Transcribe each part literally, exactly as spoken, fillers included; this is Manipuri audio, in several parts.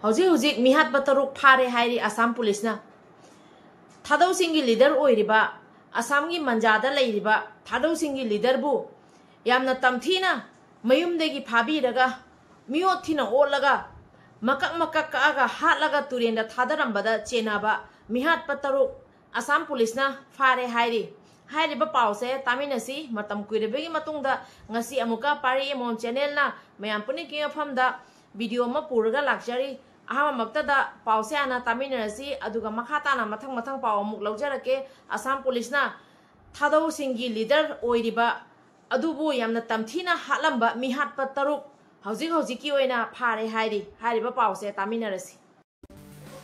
ꯍꯧꯖꯤꯛ ꯍꯧꯖꯤꯛ ꯃꯤꯍꯥꯠꯄ ꯇꯔꯨꯛ ꯐꯥꯔꯦ ꯍꯥꯏꯔꯤ ꯑꯁꯥꯝ ꯄꯨꯂꯤꯁꯅ꯫ ꯊꯥꯗꯧꯁꯤꯡꯒꯤ ꯂꯤꯗꯔ ꯑꯣꯏꯔꯤꯕ, ꯑꯁꯥꯝꯒꯤ ꯃꯟꯖꯥꯗ ꯂꯩꯔꯤꯕ ꯊꯥꯗꯧꯁꯤꯡꯒꯤ ꯂꯤꯗꯔꯕꯨ ꯌꯥꯝꯅ ꯇꯝꯊꯤꯅ ꯃꯌꯨꯝꯗꯒꯤ ꯐꯥꯕꯤꯔꯒ, ꯃꯤꯑꯣꯠ ꯊꯤꯅ ꯑꯣꯠꯂꯒ, ꯃꯀꯛ ꯃꯀꯛ ꯀꯛꯑꯒ ꯍꯥꯠꯂꯒ ꯇꯨꯔꯦꯟꯗ ꯊꯥꯗꯔꯝꯕꯗ ꯆꯦꯟꯅꯕ ꯃꯤꯍꯥꯠꯄ ꯇꯔꯨꯛ ꯑꯁꯥꯝ ꯄꯨꯂꯤꯁꯅ ꯐꯥꯔꯦ ꯍꯥꯏꯔꯤ꯫ ꯍꯥꯏꯔꯤꯕ ꯄꯥꯎꯁꯦ ꯇꯥꯃꯤꯟꯅꯁꯤ꯫ ꯃꯇꯝ ꯀꯨꯏꯔꯕꯒꯤ ꯃꯇꯨꯡꯗ ꯉꯁꯤ ꯑꯃꯨꯛꯀ ꯄꯥꯔꯤ ꯑꯦꯃꯣꯟ ꯆꯦꯅꯦꯜꯅ ꯃꯌꯥꯝ ꯄꯨꯝꯅꯃꯛꯀꯤ ꯃꯐꯝꯗ ꯚꯤꯗꯤꯑꯣ ꯑꯃ ꯄꯨꯔꯒ ꯂꯥꯛꯆꯔꯤ꯫ ꯑꯍꯥꯟꯕꯃꯛꯇꯗ ꯄꯥꯎꯁꯦ ꯍꯥꯟꯅ ꯇꯥꯃꯤꯟꯅꯔꯁꯤ, ꯑꯗꯨꯒ ꯃꯈꯥ ꯇꯥꯅ ꯃꯊꯪ ꯃꯊꯪ ꯄꯥꯎ ꯑꯃꯨꯛ ꯂꯧꯖꯔꯛꯀꯦ꯫ ꯑꯁꯥꯝ ꯄꯨꯂꯤꯁꯅ ꯊꯥꯗꯧꯁꯤꯡꯒꯤ ꯂꯤꯗꯔ ꯑꯣꯏꯔꯤꯕ ꯑꯗꯨꯕꯨ ꯌꯥꯝꯅ ꯇꯝꯊꯤꯅ ꯍꯥꯠꯂꯝꯕ ꯃꯤꯍꯥꯠꯄ ꯇꯔꯨꯛ ꯍꯧꯖꯤꯛ ꯍꯧꯖꯤꯛꯀꯤ ꯑꯣꯏꯅ ꯐꯥꯔꯦ ꯍꯥꯏꯔꯤ꯫ ꯍꯥꯏꯔꯤꯕ ꯄꯥꯎꯁꯦ ꯇꯥꯃꯤꯟꯅꯔꯁꯤ꯫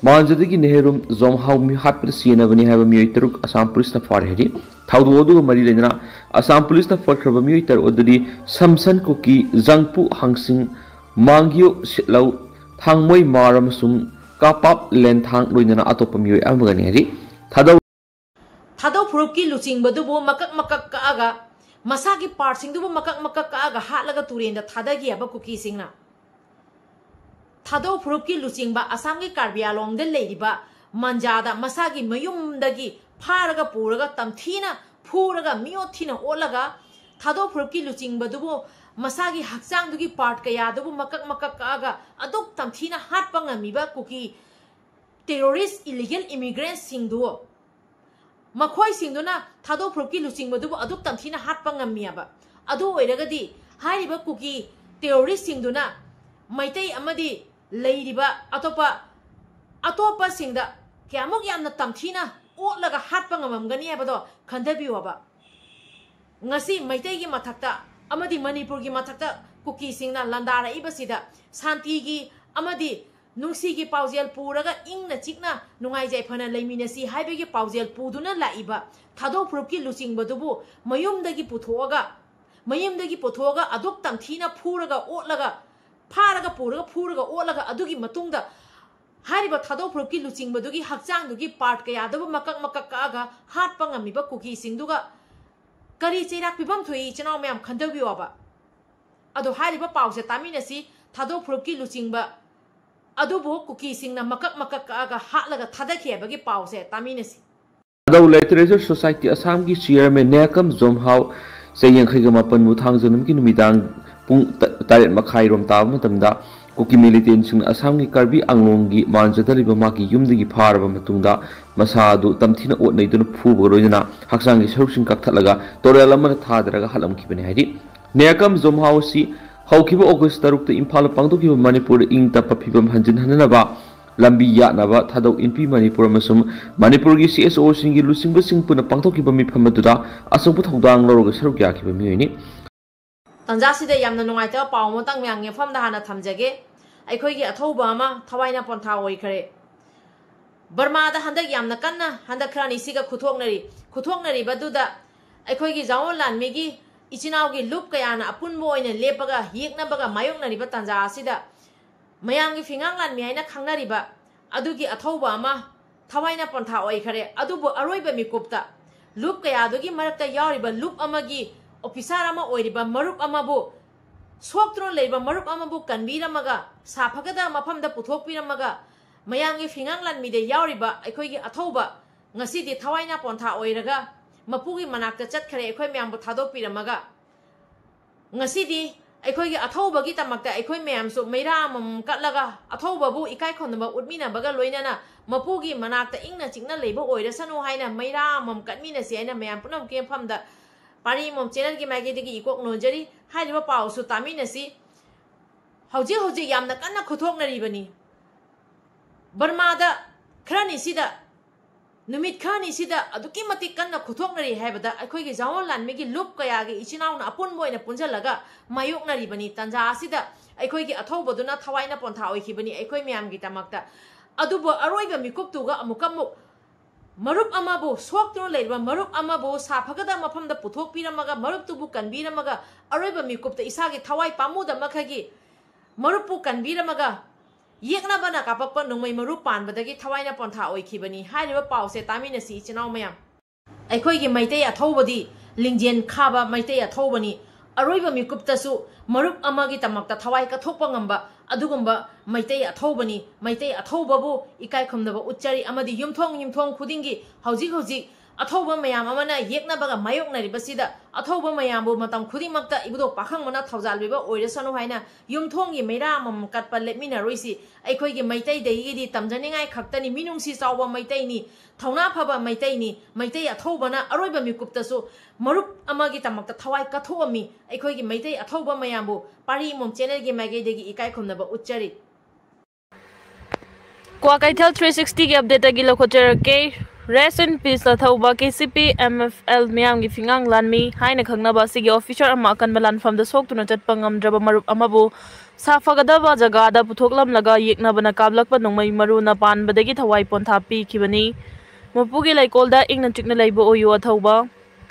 ꯃꯥꯟꯖꯗꯒꯤ ꯅꯦꯍꯔꯨꯝ ꯖꯣꯝꯍꯥꯎ ꯃꯤꯍꯥꯠꯄꯗ ꯁꯤꯖꯤꯟꯅꯕꯅꯤ ꯍꯥꯏꯕ ꯃꯤꯑꯣꯏ ꯇꯔꯨꯛ ꯑꯁꯥꯝ ꯄꯨꯂꯤꯁꯅ ꯐꯥꯔꯦ ꯍꯥꯏꯔꯤ꯫ ꯊꯧꯗꯣꯛ ꯑꯗꯨꯒ ꯃꯔꯤ ꯂꯩꯅꯅ ꯑꯁꯥꯝ ꯄꯨꯂꯤꯁꯅ ꯐꯥꯈ꯭ꯔꯕ ꯃꯤꯑꯣꯏ ꯇꯔꯨꯛ ꯑꯗꯨꯗꯤ ꯁꯝꯁꯟ ꯀꯨꯀꯤ, ꯖꯪꯄꯨ ꯍꯥꯡꯁꯤꯡ, ꯃꯥꯡꯒꯤꯌꯣ ꯁꯤꯠꯂꯧ, ꯊꯥꯡꯃꯣꯏ ꯃꯥꯔ ꯑꯃꯁꯨꯡ ꯀꯥꯄꯥꯞ ꯂꯦꯟꯊꯥꯡ ꯂꯣꯏꯅꯅ ꯑꯇꯣꯞꯄ ꯃꯤꯑꯣꯏ ꯑꯃꯒꯅꯤ ꯍꯥꯏꯔꯤ꯫ ꯊꯥꯗꯧ ꯊꯥꯗꯧ ꯐꯨꯔꯨꯞꯀꯤ ꯂꯨꯆꯤꯡꯕꯗꯨꯕꯨ ꯃꯀꯛ ꯃꯀꯛ ꯀꯛꯑꯒ, ꯃꯁꯥꯒꯤ ꯄꯥꯔꯠꯁꯤꯡꯗꯨꯕꯨ ꯃꯀꯛ ꯃꯀꯛ ꯀꯛꯑꯒ ꯍꯥꯠꯂꯒ ꯇꯨꯔꯦꯟꯗ ꯊꯥꯗꯈꯤ ꯍꯥꯏꯕ ꯀꯨꯀꯤꯁꯤꯡꯅ꯫ ꯊꯥꯗꯧ ꯐꯨꯔꯨꯞꯀꯤ ꯂꯨꯆꯤꯡꯕ ꯑꯁꯥꯝꯒꯤ ꯀꯥꯔꯕꯤ ꯑꯥꯂꯣꯡꯗ ꯂꯩꯔꯤꯕ ꯃꯟꯖꯥꯗ ꯃꯁꯥꯒꯤ ꯃꯌꯨꯝꯗꯒꯤ ꯐꯥꯔꯒ ꯄꯨꯔꯒ ꯇꯝꯊꯤꯅ ꯐꯨꯔꯒ ꯃꯤꯑꯣꯠ ꯊꯤꯅ ꯑꯣꯠꯂꯒ, ꯊꯥꯗꯧ ꯐꯨꯔꯨꯞꯀꯤ ꯂꯨꯆꯤꯡꯕꯗꯨꯕꯨ ꯃꯁꯥꯒꯤ ꯍꯛꯆꯥꯡꯗꯨꯒꯤ ꯄꯥꯔꯠ ꯀꯌꯥꯗꯨꯕꯨ ꯃꯀꯛ ꯃꯀꯛ ꯀꯛꯑꯒ ꯑꯗꯨꯛ ꯇꯝꯊꯤꯅ ꯍꯥꯠꯄ ꯉꯝꯃꯤꯕ ꯀꯨꯀꯤ ꯇꯦꯔꯣꯔꯤꯁ ꯏꯂꯤꯒꯦꯜ ꯏꯃꯤꯒ꯭ꯔꯦꯟꯁꯤꯡꯗꯨ, ꯃꯈꯣꯏꯁꯤꯡꯗꯨꯅ ꯊꯥꯗꯧ ꯐꯨꯔꯨꯞꯀꯤ ꯂꯨꯆꯤꯡꯕꯗꯨꯕꯨ ꯑꯗꯨꯛ ꯇꯝꯊꯤꯅ ꯍꯥꯠꯄ ꯉꯝꯃꯤꯑꯕ꯫ ꯑꯗꯨ ꯑꯣꯏꯔꯒꯗꯤ ꯍꯥꯏꯔꯤꯕ ꯀꯨꯀꯤ ꯇꯦꯔꯣꯔꯤꯁꯁꯤꯡꯗꯨꯅ ꯃꯩꯇꯩ ꯑꯃꯗꯤ ꯂꯩꯔꯤꯕ ꯑꯇꯣꯞꯄ, ꯑꯇꯣꯞꯄꯁꯤꯡꯗ ꯀꯌꯥꯃꯨꯛ ꯌꯥꯝꯅ ꯇꯝꯊꯤꯅ ꯑꯣꯠꯂꯒ ꯍꯥꯠꯄ ꯉꯝꯃꯝꯒꯅꯤ ꯍꯥꯏꯕꯗꯣ ꯈꯟꯊꯕꯤꯌꯨꯕ꯫ ꯉꯁꯤ ꯃꯩꯇꯩꯒꯤ ꯃꯊꯛꯇ ꯑꯃꯗꯤ ꯃꯅꯤꯄꯨꯔꯒꯤ ꯃꯊꯛꯇ ꯀꯨꯀꯤꯁꯤꯡꯅ ꯂꯥꯟꯗꯥꯔꯛꯏꯕꯁꯤꯗ ꯁꯥꯟꯇꯤꯒꯤ ꯑꯃꯗꯤ ꯅꯨꯡꯁꯤꯒꯤ ꯄꯥꯎꯖꯦꯜ ꯄꯨꯔꯒ ꯏꯪꯅ ꯆꯤꯛꯅ ꯅꯨꯡꯉꯥꯏ ꯌꯥꯏꯐꯅ ꯂꯩꯃꯤꯟꯅꯁꯤ ꯍꯥꯏꯕꯒꯤ ꯄꯥꯎꯖꯦꯜ ꯄꯨꯗꯨꯅ ꯂꯥꯛꯏꯕ ꯊꯥꯗꯧ ꯐꯨꯔꯨꯞꯀꯤ ꯂꯨꯆꯤꯡꯕꯗꯨꯕꯨ ꯃꯌꯨꯝꯗꯒꯤ ꯄꯨꯊꯣꯛꯑꯒ, ꯃꯌꯨꯝꯗꯒꯤ ꯄꯨꯊꯣꯛꯑꯒ ꯑꯗꯨꯛ ꯇꯝꯊꯤꯅ ꯐꯨꯔꯒ ꯑꯣꯠꯂꯒ, ꯐꯥꯔꯒ ꯄꯨꯔꯒ ꯐꯨꯔꯒ ꯑꯣꯠꯂꯒ ꯑꯗꯨꯒꯤ ꯃꯇꯨꯡꯗ ꯍꯥꯏꯔꯤꯕ ꯊꯥꯗꯧ ꯐꯨꯔꯨꯞꯀꯤ ꯂꯨꯆꯤꯡꯕꯗꯨꯒꯤ ꯍꯛꯆꯥꯡꯗꯨꯒꯤ ꯄꯥꯔꯠ ꯀꯌꯥꯗꯕꯨ ꯃꯀꯛ ꯃꯀꯛ ꯀꯛꯑꯒ ꯍꯥꯠꯄ ꯉꯝꯃꯤꯕ ꯀꯨꯀꯤꯁꯤꯡꯗꯨꯒ ꯀꯔꯤ ꯆꯩꯔꯥꯛ ꯄꯤꯐꯝ ꯊꯣꯛꯏ? ꯏꯆꯤꯟ ꯏꯅꯥꯎ ꯃꯌꯥꯝ ꯈꯟꯊꯕꯤꯌꯣꯕ꯫ ꯑꯗꯣ ꯍꯥꯏꯔꯤꯕ ꯄꯥꯎꯁꯦ ꯇꯥꯃꯤꯟꯅꯁꯤ꯫ ꯊꯥꯗꯧ ꯐꯨꯔꯨꯞꯀꯤ ꯂꯨꯆꯤꯡꯕ ꯑꯗꯨꯕꯨ ꯀꯨꯀꯤꯁꯤꯡꯅ ꯃꯀꯛ ꯃꯀꯛ ꯀꯛꯑꯒ ꯍꯥꯠꯂꯒ ꯊꯥꯗꯈꯤ ꯍꯥꯏꯕꯒꯤ ꯄꯥꯎꯁꯦ ꯇꯥꯃꯤꯟꯅꯁꯤ꯫ ꯊꯥꯗꯧ Literature Society Assamꯒꯤ Chairman ꯅꯦꯀꯝ ꯖꯣꯝꯍꯥꯎ ꯆꯍꯤ ꯌꯥꯡꯈꯩꯒ ꯃꯥꯄꯟꯕꯨ ꯊꯥꯡꯖ ꯅꯨꯃꯤꯠꯀꯤ ꯅꯨꯃꯤꯗꯥꯡ ꯄꯨꯡ ꯇ- ꯇꯔꯦꯠ ꯃꯈꯥꯏꯔꯣꯝ ꯇꯥꯕ ꯃꯇꯝꯗ ꯀꯨꯀꯤ militantꯁꯤꯡꯅ ꯑꯁꯥꯝꯒꯤ ꯀꯥꯔꯕꯤ ꯑꯪꯂꯣꯡꯒꯤ ꯃꯥꯟꯖꯗ ꯂꯩꯕ ꯃꯍꯥꯛꯀꯤ ꯌꯨꯝꯗꯒꯤ ꯐꯥꯔꯕ ꯃꯇꯨꯡꯗ ꯃꯁꯥ ꯑꯗꯨ ꯇꯝꯊꯤꯅ ꯑꯣꯠ ꯅꯩꯗꯨꯅ ꯐꯨꯕꯒ ꯂꯣꯏꯅꯅ ꯍꯛꯆꯥꯡꯒꯤ ꯁꯔꯨꯛꯁꯤꯡ ꯀꯛꯊꯠꯂꯒ ꯇꯣꯔꯦꯜ ꯑꯃꯗ ꯊꯥꯗꯔꯒ ꯍꯥꯠꯂꯝꯈꯤꯕꯅꯤ ꯍꯥꯏꯔꯤ꯫ ꯅꯦꯀꯝ ꯖꯣꯝꯍꯥꯎ ꯑꯁꯤ ꯍꯧꯈꯤꯕ August ꯇꯔꯨꯛꯇ ꯏꯝꯐꯥꯜꯗ ꯄꯥꯡꯊꯣꯛꯈꯤꯕ ꯃꯅꯤꯄꯨꯔꯗ ꯏꯪ ꯇꯞꯄ ꯐꯤꯕꯝ ꯍꯟꯖꯤꯟꯍꯟꯅꯕ ꯂꯝꯕꯤ ꯌꯥꯠꯅꯕ ꯊꯥꯗꯧ ꯏꯟꯄꯤ ꯃꯅꯤꯄꯨꯔ ꯑꯃꯁꯨꯡ ꯃꯅꯤꯄꯨꯔꯒꯤ CSOꯁꯤꯡꯒꯤ ꯂꯨꯆꯤꯡꯕꯁꯤꯡ ꯄꯨꯟꯅ ꯄꯥꯡꯊꯣꯛꯈꯤꯕ ꯃꯤꯐꯝ ꯑꯗꯨꯗ ꯑꯆꯧꯕ ꯊꯧꯗꯥꯡ ꯂꯧꯔꯒ ꯁꯔꯨꯛ ꯌꯥꯈꯤꯕ ꯃꯤꯑꯣꯏꯅꯤ꯫ ꯇꯥꯟꯖꯥꯁꯤꯗ ꯌꯥꯝꯅ ꯅꯨꯡꯉꯥꯏꯇꯕ ꯄꯥꯎ ꯑꯃꯇꯪ ꯃꯌꯥꯝꯒꯤ ꯃꯐꯝꯗ ꯍꯥꯟꯅ ꯊꯝꯖꯒꯦ꯫ ꯑꯩꯈꯣꯏꯒꯤ ꯑꯊꯧꯕ ꯑꯃ ꯊꯋꯥꯏꯅ ꯄꯣꯟꯊꯥ ꯑꯣꯏꯈ꯭ꯔꯦ꯫ ꯕꯔꯃꯥꯗ ꯍꯟꯗꯛ ꯌꯥꯝꯅ ꯀꯟꯅ ꯍꯟꯗꯛ ꯈꯔ ꯑꯅꯤꯁꯤꯒ ꯈꯨꯊꯣꯛꯅꯔꯤ꯫ ꯈꯨꯊꯣꯛꯅꯔꯤꯕꯗꯨꯗ ꯑꯩꯈꯣꯏꯒꯤ ꯖꯥꯑꯣ ꯂꯥꯟꯃꯤꯒꯤ ꯏꯆꯤꯟ ꯏꯅꯥꯎꯒꯤ ꯂꯨꯞ ꯀꯌꯥꯅ ꯑꯄꯨꯟꯕ ꯑꯣꯏꯅ ꯂꯦꯞꯄꯒ ꯌꯦꯛꯅꯕꯒ ꯃꯥꯌꯣꯛꯅꯔꯤꯕ ꯇꯥꯟꯖꯥ ꯑꯁꯤꯗ ꯃꯌꯥꯝꯒꯤ ꯐꯤꯉꯥꯡ ꯂꯥꯟꯃꯤ ꯍꯥꯏꯅ ꯈꯪꯅꯔꯤꯕ ꯑꯗꯨꯒꯤ ꯑꯊꯧꯕ ꯑꯃ ꯊꯋꯥꯏꯅ ꯄꯣꯟꯊꯥ ꯑꯣꯏꯈꯔꯦ꯫ ꯑꯗꯨꯕꯨ ꯑꯔꯣꯏꯕ ꯃꯤꯀꯨꯞꯇ ꯂꯨꯞ ꯀꯌꯥꯗꯨꯒꯤ ꯃꯔꯛꯇ ꯌꯥꯎꯔꯤꯕ ꯂꯨꯞ ꯑꯃꯒꯤ officer ꯑꯃ ꯑꯣꯏꯔꯤꯕ ꯃꯔꯨꯞ ꯑꯃꯕꯨ ꯁꯣꯛꯇꯨꯅ ꯂꯩꯔꯤꯕ ꯃꯔꯨꯞ ꯑꯃꯕꯨ ꯀꯟꯕꯤꯔꯝꯃꯒ ꯁꯥꯐꯒꯗꯕ ꯃꯐꯝꯗ ꯄꯨꯊꯣꯛꯄꯤꯔꯝꯃꯒ ꯃꯌꯥꯝꯒꯤ ꯐꯤꯉꯥꯡ ꯂꯥꯟꯃꯤꯗ ꯌꯥꯎꯔꯤꯕ ꯑꯩꯈꯣꯏꯒꯤ ꯑꯊꯧꯕ ꯉꯁꯤꯗꯤ ꯊꯋꯥꯏꯅ ꯄꯣꯟꯊꯥ ꯑꯣꯏꯔꯒ ꯃꯄꯨꯒꯤ ꯃꯅꯥꯛꯇ ꯆꯠꯈ꯭ꯔꯦ꯫ ꯑꯩꯈꯣꯏ ꯃꯌꯥꯝꯕꯨ ꯊꯥꯗꯣꯛꯄꯤꯔꯝꯃꯒ ꯉꯁꯤꯗꯤ ꯑꯩꯈꯣꯏꯒꯤ ꯑꯊꯧꯕꯒꯤꯗꯃꯛꯇ ꯑꯩꯈꯣꯏ ꯃꯌꯥꯝꯁꯨ ꯃꯩꯔꯥ ꯑꯃꯃꯝ ꯀꯠꯂꯒ ꯑꯊꯧꯕꯕꯨ ꯏꯀꯥꯏ ꯈꯨꯝꯅꯕ ꯎꯠꯃꯤꯟꯅꯕꯒ ꯂꯣꯏꯅꯅ ꯃꯄꯨꯒꯤ ꯃꯅꯥꯛꯇ ꯏꯪꯅ ꯆꯤꯛꯅ ꯂꯩꯕ ꯑꯣꯏꯔꯁꯅꯨ ꯍꯥꯏꯅ ꯃꯩꯔꯥ ꯑꯃꯃꯝ ꯀꯠꯃꯤꯟꯅꯁꯤ ꯍꯥꯏꯅ ꯃꯌꯥꯝ ꯄꯨꯝꯅꯃꯛꯀꯤ ꯃꯐꯝꯗ ꯄꯥꯔꯤ ꯑꯃꯃꯝ channelꯒꯤ ꯃꯥꯏꯀꯩꯗꯒꯤ ꯏꯀꯣꯛ ꯅꯣꯟꯖꯔꯤ꯫ ꯍꯥꯏꯔꯤꯕ ꯄꯥꯎꯁꯨ ꯇꯥꯃꯤꯟꯅꯁꯤ꯫ ꯍꯧꯖꯤꯛ ꯍꯧꯖꯤꯛ ꯌꯥꯝꯅ ꯀꯟꯅ ꯈꯨꯊꯣꯛꯅꯔꯤꯕꯅꯤ꯫ ꯕꯔꯃꯥꯗ ꯈꯔꯅꯤꯁꯤꯗ ꯅꯨꯃꯤꯠ ꯈꯔꯅꯤꯁꯤꯗ ꯑꯗꯨꯛꯀꯤ ꯃꯇꯤꯛ ꯀꯟꯅ ꯈꯨꯊꯣꯛꯅꯔꯤ ꯍꯥꯏꯕꯗ ꯑꯩꯈꯣꯏꯒꯤ ꯖꯥꯑꯣ ꯂꯥꯟꯃꯤꯒꯤ ꯂꯨꯞ ꯀꯌꯥꯒꯤ ꯏꯆꯤꯟ ꯏꯅꯥꯎꯅ ꯑꯄꯨꯟꯕ ꯑꯣꯏꯅ ꯄꯨꯟꯁꯤꯜꯂꯒ ꯃꯥꯌꯣꯛꯅꯔꯤꯕꯅꯤ꯫ ꯇꯥꯟꯖꯥ ꯑꯁꯤꯗ ꯑꯩꯈꯣꯏꯒꯤ ꯑꯊꯧꯕꯗꯨꯅ ꯊꯋꯥꯏꯅ ꯄꯣꯟꯊꯥ ꯑꯣꯏꯈꯤꯕꯅꯤ ꯑꯩꯈꯣꯏ ꯃꯌꯥꯝꯒꯤꯗꯃꯛꯇ꯫ ꯑꯗꯨꯕꯨ ꯑꯔꯣꯏꯕ ꯃꯤꯀꯨꯞꯇꯨꯒ ꯑꯃꯨꯛꯀ ꯑꯃꯨꯛ ꯃꯔꯨꯞ ꯑꯃꯕꯨ, ꯁꯣꯛꯇꯨꯅ ꯂꯩꯔꯤꯕ ꯃꯔꯨꯞ ꯑꯃꯕꯨ ꯁꯥꯐꯒꯗꯕ ꯃꯐꯝꯗ ꯄꯨꯊꯣꯛꯄꯤꯔꯝꯃꯒ, ꯃꯔꯨꯞꯇꯨꯕꯨ ꯀꯟꯕꯤꯔꯝꯃꯒ, ꯑꯔꯣꯏꯕ ꯃꯤꯀꯨꯞꯇ ꯏꯁꯥꯒꯤ ꯊꯋꯥꯏ ꯄꯥꯝꯃꯨꯗ ꯃꯈꯩꯒꯤ ꯃꯔꯨꯞꯄꯨ ꯀꯟꯕꯤꯔꯝꯃꯒ, ꯌꯦꯛꯅꯕꯅ ꯀꯥꯞꯄꯛꯄ ꯅꯣꯡꯃꯩ ꯃꯔꯨ ꯄꯥꯟꯕꯗꯒꯤ ꯊꯋꯥꯏꯅ ꯄꯣꯟꯊꯥ ꯑꯣꯏꯈꯤꯕꯅꯤ꯫ ꯍꯥꯏꯔꯤꯕ ꯄꯥꯎꯁꯦ ꯇꯥꯃꯤꯟꯅꯁꯤ ꯏꯆꯤꯟ ꯏꯅꯥꯎ ꯃꯌꯥꯝ꯫ ꯑꯩꯈꯣꯏꯒꯤ ꯃꯩꯇꯩ ꯑꯊꯧꯕꯗꯤ ꯂꯤꯡꯖꯦꯜ ꯈꯥꯕ ꯃꯩꯇꯩ ꯑꯊꯧꯕꯅꯤ꯫ ꯑꯔꯣꯏꯕ ꯃꯤꯀꯨꯞꯇꯁꯨ ꯃꯔꯨꯞ ꯑꯃꯒꯤꯗꯃꯛꯇ ꯊꯋꯥꯏ ꯀꯠꯊꯣꯛꯄ ꯉꯝꯕ ꯑꯗꯨꯒꯨꯝꯕ ꯃꯩꯇꯩ ꯑꯊꯧꯕꯅꯤ꯫ ꯃꯩꯇꯩ ꯑꯊꯧꯕꯕꯨ ꯏꯀꯥꯏ ꯈꯨꯝꯅꯕ ꯎꯠꯆꯔꯤ ꯑꯃꯗꯤ ꯌꯨꯝꯊꯣꯡ ꯌꯨꯝꯊꯣꯡ ꯈꯨꯗꯤꯡꯒꯤ ꯍꯧꯖꯤꯛ ꯍꯧꯖꯤꯛ ꯑꯊꯧꯕ ꯃꯌꯥꯝ ꯑꯃꯅ ꯌꯦꯛꯅꯕꯒ ꯃꯥꯌꯣꯛꯅꯔꯤꯕꯁꯤꯗ ꯑꯊꯧꯕ ꯃꯌꯥꯝꯕꯨ ꯃꯇꯝ ꯈꯨꯗꯤꯡꯃꯛꯇ ꯏꯕꯨꯙꯧ ꯄꯥꯈꯪꯕꯅ ꯊꯧꯖꯥꯜꯕꯤꯕ ꯑꯣꯏꯔꯁꯅꯨ ꯍꯥꯏꯅ ꯌꯨꯝꯊꯣꯡꯒꯤ ꯃꯩꯔꯥ ꯑꯃꯃꯝ ꯀꯠꯄ ꯂꯦꯞꯃꯤꯟꯅꯔꯣꯏꯁꯤ꯫ ꯑꯩꯈꯣꯏꯒꯤ ꯃꯩꯇꯩꯗꯒꯤꯗꯤ ꯇꯝꯖꯅꯤꯡꯉꯥꯏ ꯈꯛꯇꯅꯤ꯫ ꯃꯤꯅꯨꯡꯁꯤ ꯆꯥꯎꯕ ꯃꯩꯇꯩꯅꯤ, ꯊꯧꯅꯥ ꯐꯕ ꯃꯩꯇꯩꯅꯤ꯫ ꯃꯩꯇꯩ ꯑꯊꯧꯕꯅ ꯑꯔꯣꯏꯕ ꯃꯤꯀꯨꯞꯇꯁꯨ ꯃꯔꯨꯞ ꯑꯃꯒꯤꯗꯃꯛꯇ ꯊꯋꯥꯏ ꯀꯠꯊꯣꯛꯑꯝꯃꯤ꯫ ꯑꯩꯈꯣꯏꯒꯤ ꯃꯩꯇꯩ ꯑꯊꯧꯕ ꯃꯌꯥꯝꯕꯨ ꯄꯥꯔꯤ ꯏꯃꯣꯝ ꯆꯦꯅꯦꯜꯒꯤ ꯃꯥꯏꯀꯩꯗꯒꯤ ꯏꯀꯥꯏ ꯈꯨꯝꯅꯕ ꯎꯠꯆꯔꯤ꯫ ꯀ꯭ꯋꯥꯀꯩꯊꯦꯜ three sixty ꯒꯤ update ꯇꯒꯤ ꯂꯧꯈꯠꯆꯔꯛꯀꯦ꯫ Rest in peace ꯑꯊꯧꯕ꯫ KCP MFL ꯃꯤꯌꯥꯝꯒꯤ ꯐꯤꯉꯥꯡ ꯂꯥꯟꯃꯤ ꯍꯥꯏꯅ ꯈꯪꯅꯕ ꯑꯁꯤꯒꯤ officer ꯑꯃ ꯑꯀꯟꯕ ꯂꯥꯟꯐꯝꯗ ꯁꯣꯛꯇꯨꯅ ꯆꯠꯄ ꯉꯝꯗ꯭ꯔꯕ ꯃꯔꯨꯞ ꯑꯃꯕꯨ ꯁꯥꯐꯒꯗꯕ ꯖꯒꯥꯗ ꯄꯨꯊꯣꯛꯂꯝꯂꯒ ꯌꯦꯛꯅꯕꯅ ꯀꯥꯞꯂꯛꯄ ꯅꯣꯡꯃꯩ ꯃꯔꯨꯅ ꯄꯥꯟꯕꯗꯒꯤ ꯊꯋꯥꯏ ꯄꯣꯟꯊꯥ ꯄꯤꯈꯤꯕꯅꯤ꯫ ꯃꯄꯨꯒꯤ ꯂꯩꯀꯣꯜꯗ ꯏꯪꯅ ꯆꯤꯛꯅ ꯂꯩꯕ ꯑꯣꯏꯌꯨ ꯑꯊꯧꯕ꯫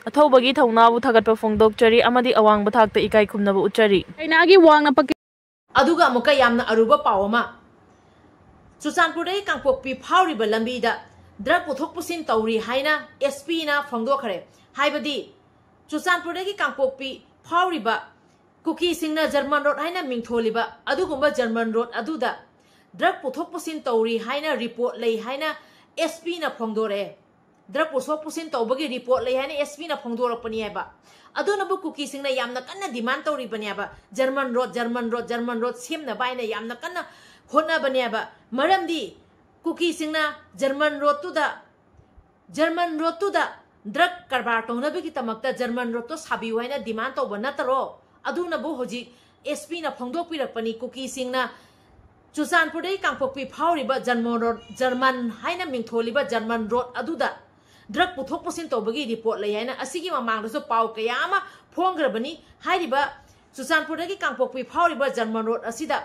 ꯑꯊꯧꯕꯒꯤ ꯊꯧꯅꯥꯕꯨ ꯊꯥꯒꯠꯄ ꯐꯣꯡꯗꯣꯛꯆꯔꯤ ꯑꯃꯗꯤ ꯑꯋꯥꯡꯕ ꯊꯥꯛꯇ ꯏꯀꯥꯏ ꯈꯨꯝꯅꯕ ꯎꯠꯆꯔꯤ꯫ ꯀꯩꯅꯥꯒꯤ ꯋꯥꯡꯅ ꯄꯛ ꯑꯗꯨꯒ ꯑꯃꯨꯛꯀ ꯌꯥꯝꯅ ꯑꯔꯨꯕ ꯄꯥꯎ ꯑꯃ, ꯆꯨꯔꯆꯥꯟꯄꯨꯔꯗꯒꯤ ꯀꯥꯡꯄꯣꯛꯄꯤ ꯐꯥꯎꯔꯤꯕ ꯂꯝꯕꯤꯗ drug ꯄꯨꯊꯣꯛ ꯄꯨꯁꯤꯟ ꯇꯧꯔꯤ ꯍꯥꯏꯅ SP ꯅ ꯐꯣꯡꯗꯣꯛꯈ꯭ꯔꯦ꯫ ꯍꯥꯏꯕꯗꯤ ꯆꯨꯔꯆꯥꯟꯄꯨꯔꯗꯒꯤ ꯀꯥꯡꯄꯣꯛꯄꯤ ꯐꯥꯎꯔꯤꯕ ꯀꯨꯀꯤꯁꯤꯡꯅ German Road ꯍꯥꯏꯅ ꯃꯤꯡꯊꯣꯜꯂꯤꯕ ꯑꯗꯨꯒꯨꯝꯕ German Road ꯑꯗꯨꯗ drug ꯄꯨꯊꯣꯛ ꯄꯨꯁꯤꯟ ꯇꯧꯔꯤ ꯍꯥꯏꯅ report ꯂꯩ ꯍꯥꯏꯅ SP ꯅ ꯐꯣꯡꯗꯣꯔꯛꯑꯦ꯫ Drug ꯄꯨꯊꯣꯛ ꯄꯨꯁꯤꯟ ꯇꯧꯕꯒꯤ report ꯂꯩ ꯍꯥꯏꯅ SP ꯅ ꯐꯣꯡꯗꯣꯔꯛꯄꯅꯤ ꯍꯥꯏꯕ꯫ ꯑꯗꯨꯅꯕꯨ ꯀꯨꯀꯤꯁꯤꯡꯅ ꯌꯥꯝꯅ ꯀꯟꯅ demand ꯇꯧꯔꯤꯕꯅꯦꯕ꯫ German Road, German Road, German Road ꯁꯦꯝꯅꯕ ꯍꯥꯏꯅ ꯌꯥꯝꯅ ꯀꯟꯅ ꯍꯣꯠꯅꯕꯅꯦꯕ꯫ ꯃꯔꯝꯗꯤ ꯀꯨꯀꯤꯁꯤꯡꯅ German Road ꯇꯨꯗ, German Road ꯇꯨꯗ drug ꯀꯔꯕꯥꯔ ꯇꯧꯅꯕꯒꯤꯗꯃꯛꯇ German Road ꯇꯣ ꯁꯥꯕꯤꯌꯨ ꯍꯥꯏꯅ demand ꯇꯧꯕ ꯅꯠꯇꯔꯣ? ꯑꯗꯨꯅꯕꯨ ꯍꯧꯖꯤꯛ SP ꯅ ꯐꯣꯡꯗꯣꯛꯄꯤꯔꯛꯄꯅꯤ꯫ ꯀꯨꯀꯤꯁꯤꯡꯅ ꯆꯨꯔꯆꯥꯟꯄꯨꯔꯗꯒꯤ ꯀꯥꯡꯄꯣꯛꯄꯤ ꯐꯥꯎꯔꯤꯕ German Road, German ꯍꯥꯏꯅ ꯃꯤꯡꯊꯣꯜꯂꯤꯕ German Road ꯑꯗꯨꯗ drug ꯄꯨꯊꯣꯛ ꯄꯨꯁꯤꯟ ꯇꯧꯕꯒꯤ report ꯂꯩ ꯍꯥꯏꯅ ꯑꯁꯤꯒꯤ ꯃꯃꯥꯡꯗꯁꯨ ꯄꯥꯎ ꯀꯌꯥ ꯑꯃ ꯐꯣꯡꯈ꯭ꯔꯕꯅꯤ꯫ ꯍꯥꯏꯔꯤꯕ ꯆꯨꯔꯆꯥꯟꯄꯨꯔꯗꯒꯤ ꯀꯥꯡꯄꯣꯛꯄꯤ ꯐꯥꯎꯔꯤꯕ German Road ꯑꯁꯤꯗ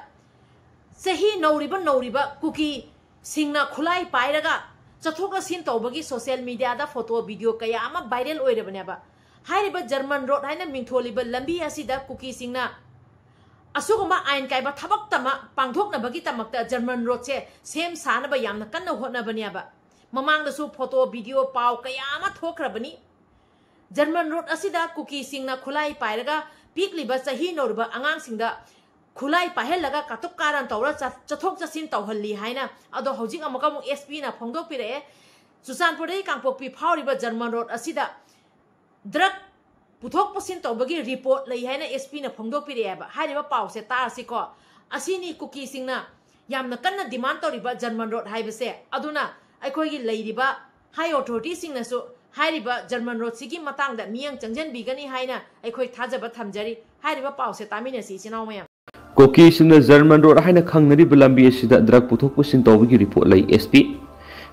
ꯆꯍꯤ ꯅꯧꯔꯤꯕ ꯅꯧꯔꯤꯕ ꯀꯨꯀꯤꯁꯤꯡꯅ ꯈꯨꯠꯂꯥꯏ ꯄꯥꯏꯔꯒ ꯆꯠꯊꯣꯛ ꯆꯠꯁꯤꯟ ꯇꯧꯕꯒꯤ social media ꯗ photo, video ꯀꯌꯥ ꯑꯃ viral ꯑꯣꯏꯔꯕꯅꯦꯕ꯫ ꯍꯥꯏꯔꯤꯕ German Road ꯍꯥꯏꯅ ꯃꯤꯡꯊꯣꯜꯂꯤꯕ ꯂꯝꯕꯤ ꯑꯁꯤꯗ ꯀꯨꯀꯤꯁꯤꯡꯅ ꯑꯁꯤꯒꯨꯝꯕ ꯑꯥꯏꯟ ꯀꯥꯏꯕ ꯊꯕꯛꯇꯃꯛ ꯄꯥꯡꯊꯣꯛꯅꯕꯒꯤꯗꯃꯛꯇ German Road ꯁꯦ ꯁꯦꯝ ꯁꯥꯅꯕ ꯌꯥꯝꯅ ꯀꯟꯅ ꯍꯣꯠꯅꯕꯅꯦꯕ꯫ ꯃꯃꯥꯡꯗꯁꯨ photo, video, ꯄꯥꯎ ꯀꯌꯥ ꯑꯃ ꯊꯣꯛꯈ꯭ꯔꯕꯅꯤ꯫ German Road ꯑꯁꯤꯗ ꯀꯨꯀꯤꯁꯤꯡꯅ ꯈꯨꯠꯂꯥꯏ ꯄꯥꯏꯔꯒ ꯄꯤꯛꯂꯤꯕ ꯆꯍꯤ ꯅꯧꯔꯤꯕ ꯑꯉꯥꯡꯁꯤꯡꯗ ꯈꯨꯠꯂꯥꯏ ꯄꯥꯏꯍꯜꯂꯒ ꯀꯥꯇꯨꯛ ꯀꯥꯔꯟ ꯇꯧꯔ ꯆꯠ- ꯆꯠꯊꯣꯛ ꯆꯠꯁꯤꯟ ꯇꯧꯍꯜꯂꯤ ꯍꯥꯏꯅ꯫ ꯑꯗꯣ ꯍꯧꯖꯤꯛ ꯑꯃꯨꯛꯀ ꯑꯃꯨꯛ ꯑꯦꯁ ꯄꯤꯅ ꯐꯣꯡꯗꯣꯛꯄꯤꯔꯛꯑꯦ, ꯆꯨꯔꯆꯥꯟꯄꯨꯔꯗꯒꯤ ꯀꯥꯡꯄꯣꯛꯄꯤ ꯐꯥꯎꯔꯤꯕ ꯖꯔꯃꯟ ꯔꯣꯗ ꯑꯁꯤꯗ ꯗ꯭ꯔꯒ ꯄꯨꯊꯣꯛ ꯄꯨꯁꯤꯟ ꯇꯧꯕꯒꯤ ꯔꯤꯄꯣꯔꯠ ꯂꯩ ꯍꯥꯏꯅ ꯑꯦꯁ ꯄꯤꯅ ꯐꯣꯡꯗꯣꯛꯄꯤꯔꯛꯑꯦꯕ꯫ ꯍꯥꯏꯔꯤꯕ ꯄꯥꯎꯁꯦ ꯇꯥꯔꯁꯤꯀꯣ꯫ ꯑꯁꯤꯅꯤ ꯀꯨꯀꯤꯁꯤꯡꯅ ꯌꯥꯝꯅ ꯀꯟꯅ ꯗꯤꯃꯥꯟ ꯇꯧꯔꯤꯕ ꯖꯔꯃꯟ ꯔꯣꯗ ꯍꯥꯏꯕꯁꯦ꯫ ꯑꯗꯨꯅ ꯑꯩꯈꯣꯏꯒꯤ ꯂꯩꯔꯤꯕ ꯍꯥꯏ ꯑꯣꯊꯣꯔꯤꯇꯤꯁꯤꯡꯅꯁꯨ ꯍꯥꯏꯔꯤꯕ ꯖꯔꯃꯟ ꯔꯣꯗꯁꯤꯒꯤ ꯃꯇꯥꯡꯗ ꯃꯤꯠꯌꯦꯡ ꯆꯪꯖꯟꯕꯤꯒꯅꯤ ꯍꯥꯏꯅ ꯑꯩꯈꯣꯏ ꯊꯥꯖꯕ ꯊꯝꯖꯔꯤ꯫ ꯍꯥꯏꯔꯤꯕ ꯄꯥꯎꯁꯦ ꯇꯥꯃꯤꯟꯅꯁꯤ, ꯏꯆꯤꯟ ꯏꯅꯥꯎ ꯃꯌꯥꯝ꯫ ꯀꯨꯀꯤꯁꯤꯡꯅ ꯖꯔꯃꯟ ꯔꯣꯗ ꯍꯥꯏꯅ ꯈꯪꯅꯔꯤꯕ ꯂꯝꯕꯤ ꯑꯁꯤꯗ ꯗ꯭ꯔꯒ ꯄꯨꯊꯣꯛ ꯄꯨꯁꯤꯟ ꯇꯧꯕꯒꯤ ꯔꯤꯄꯣꯔꯠ ꯂꯩ, ꯑꯦꯁ ꯄꯤ꯫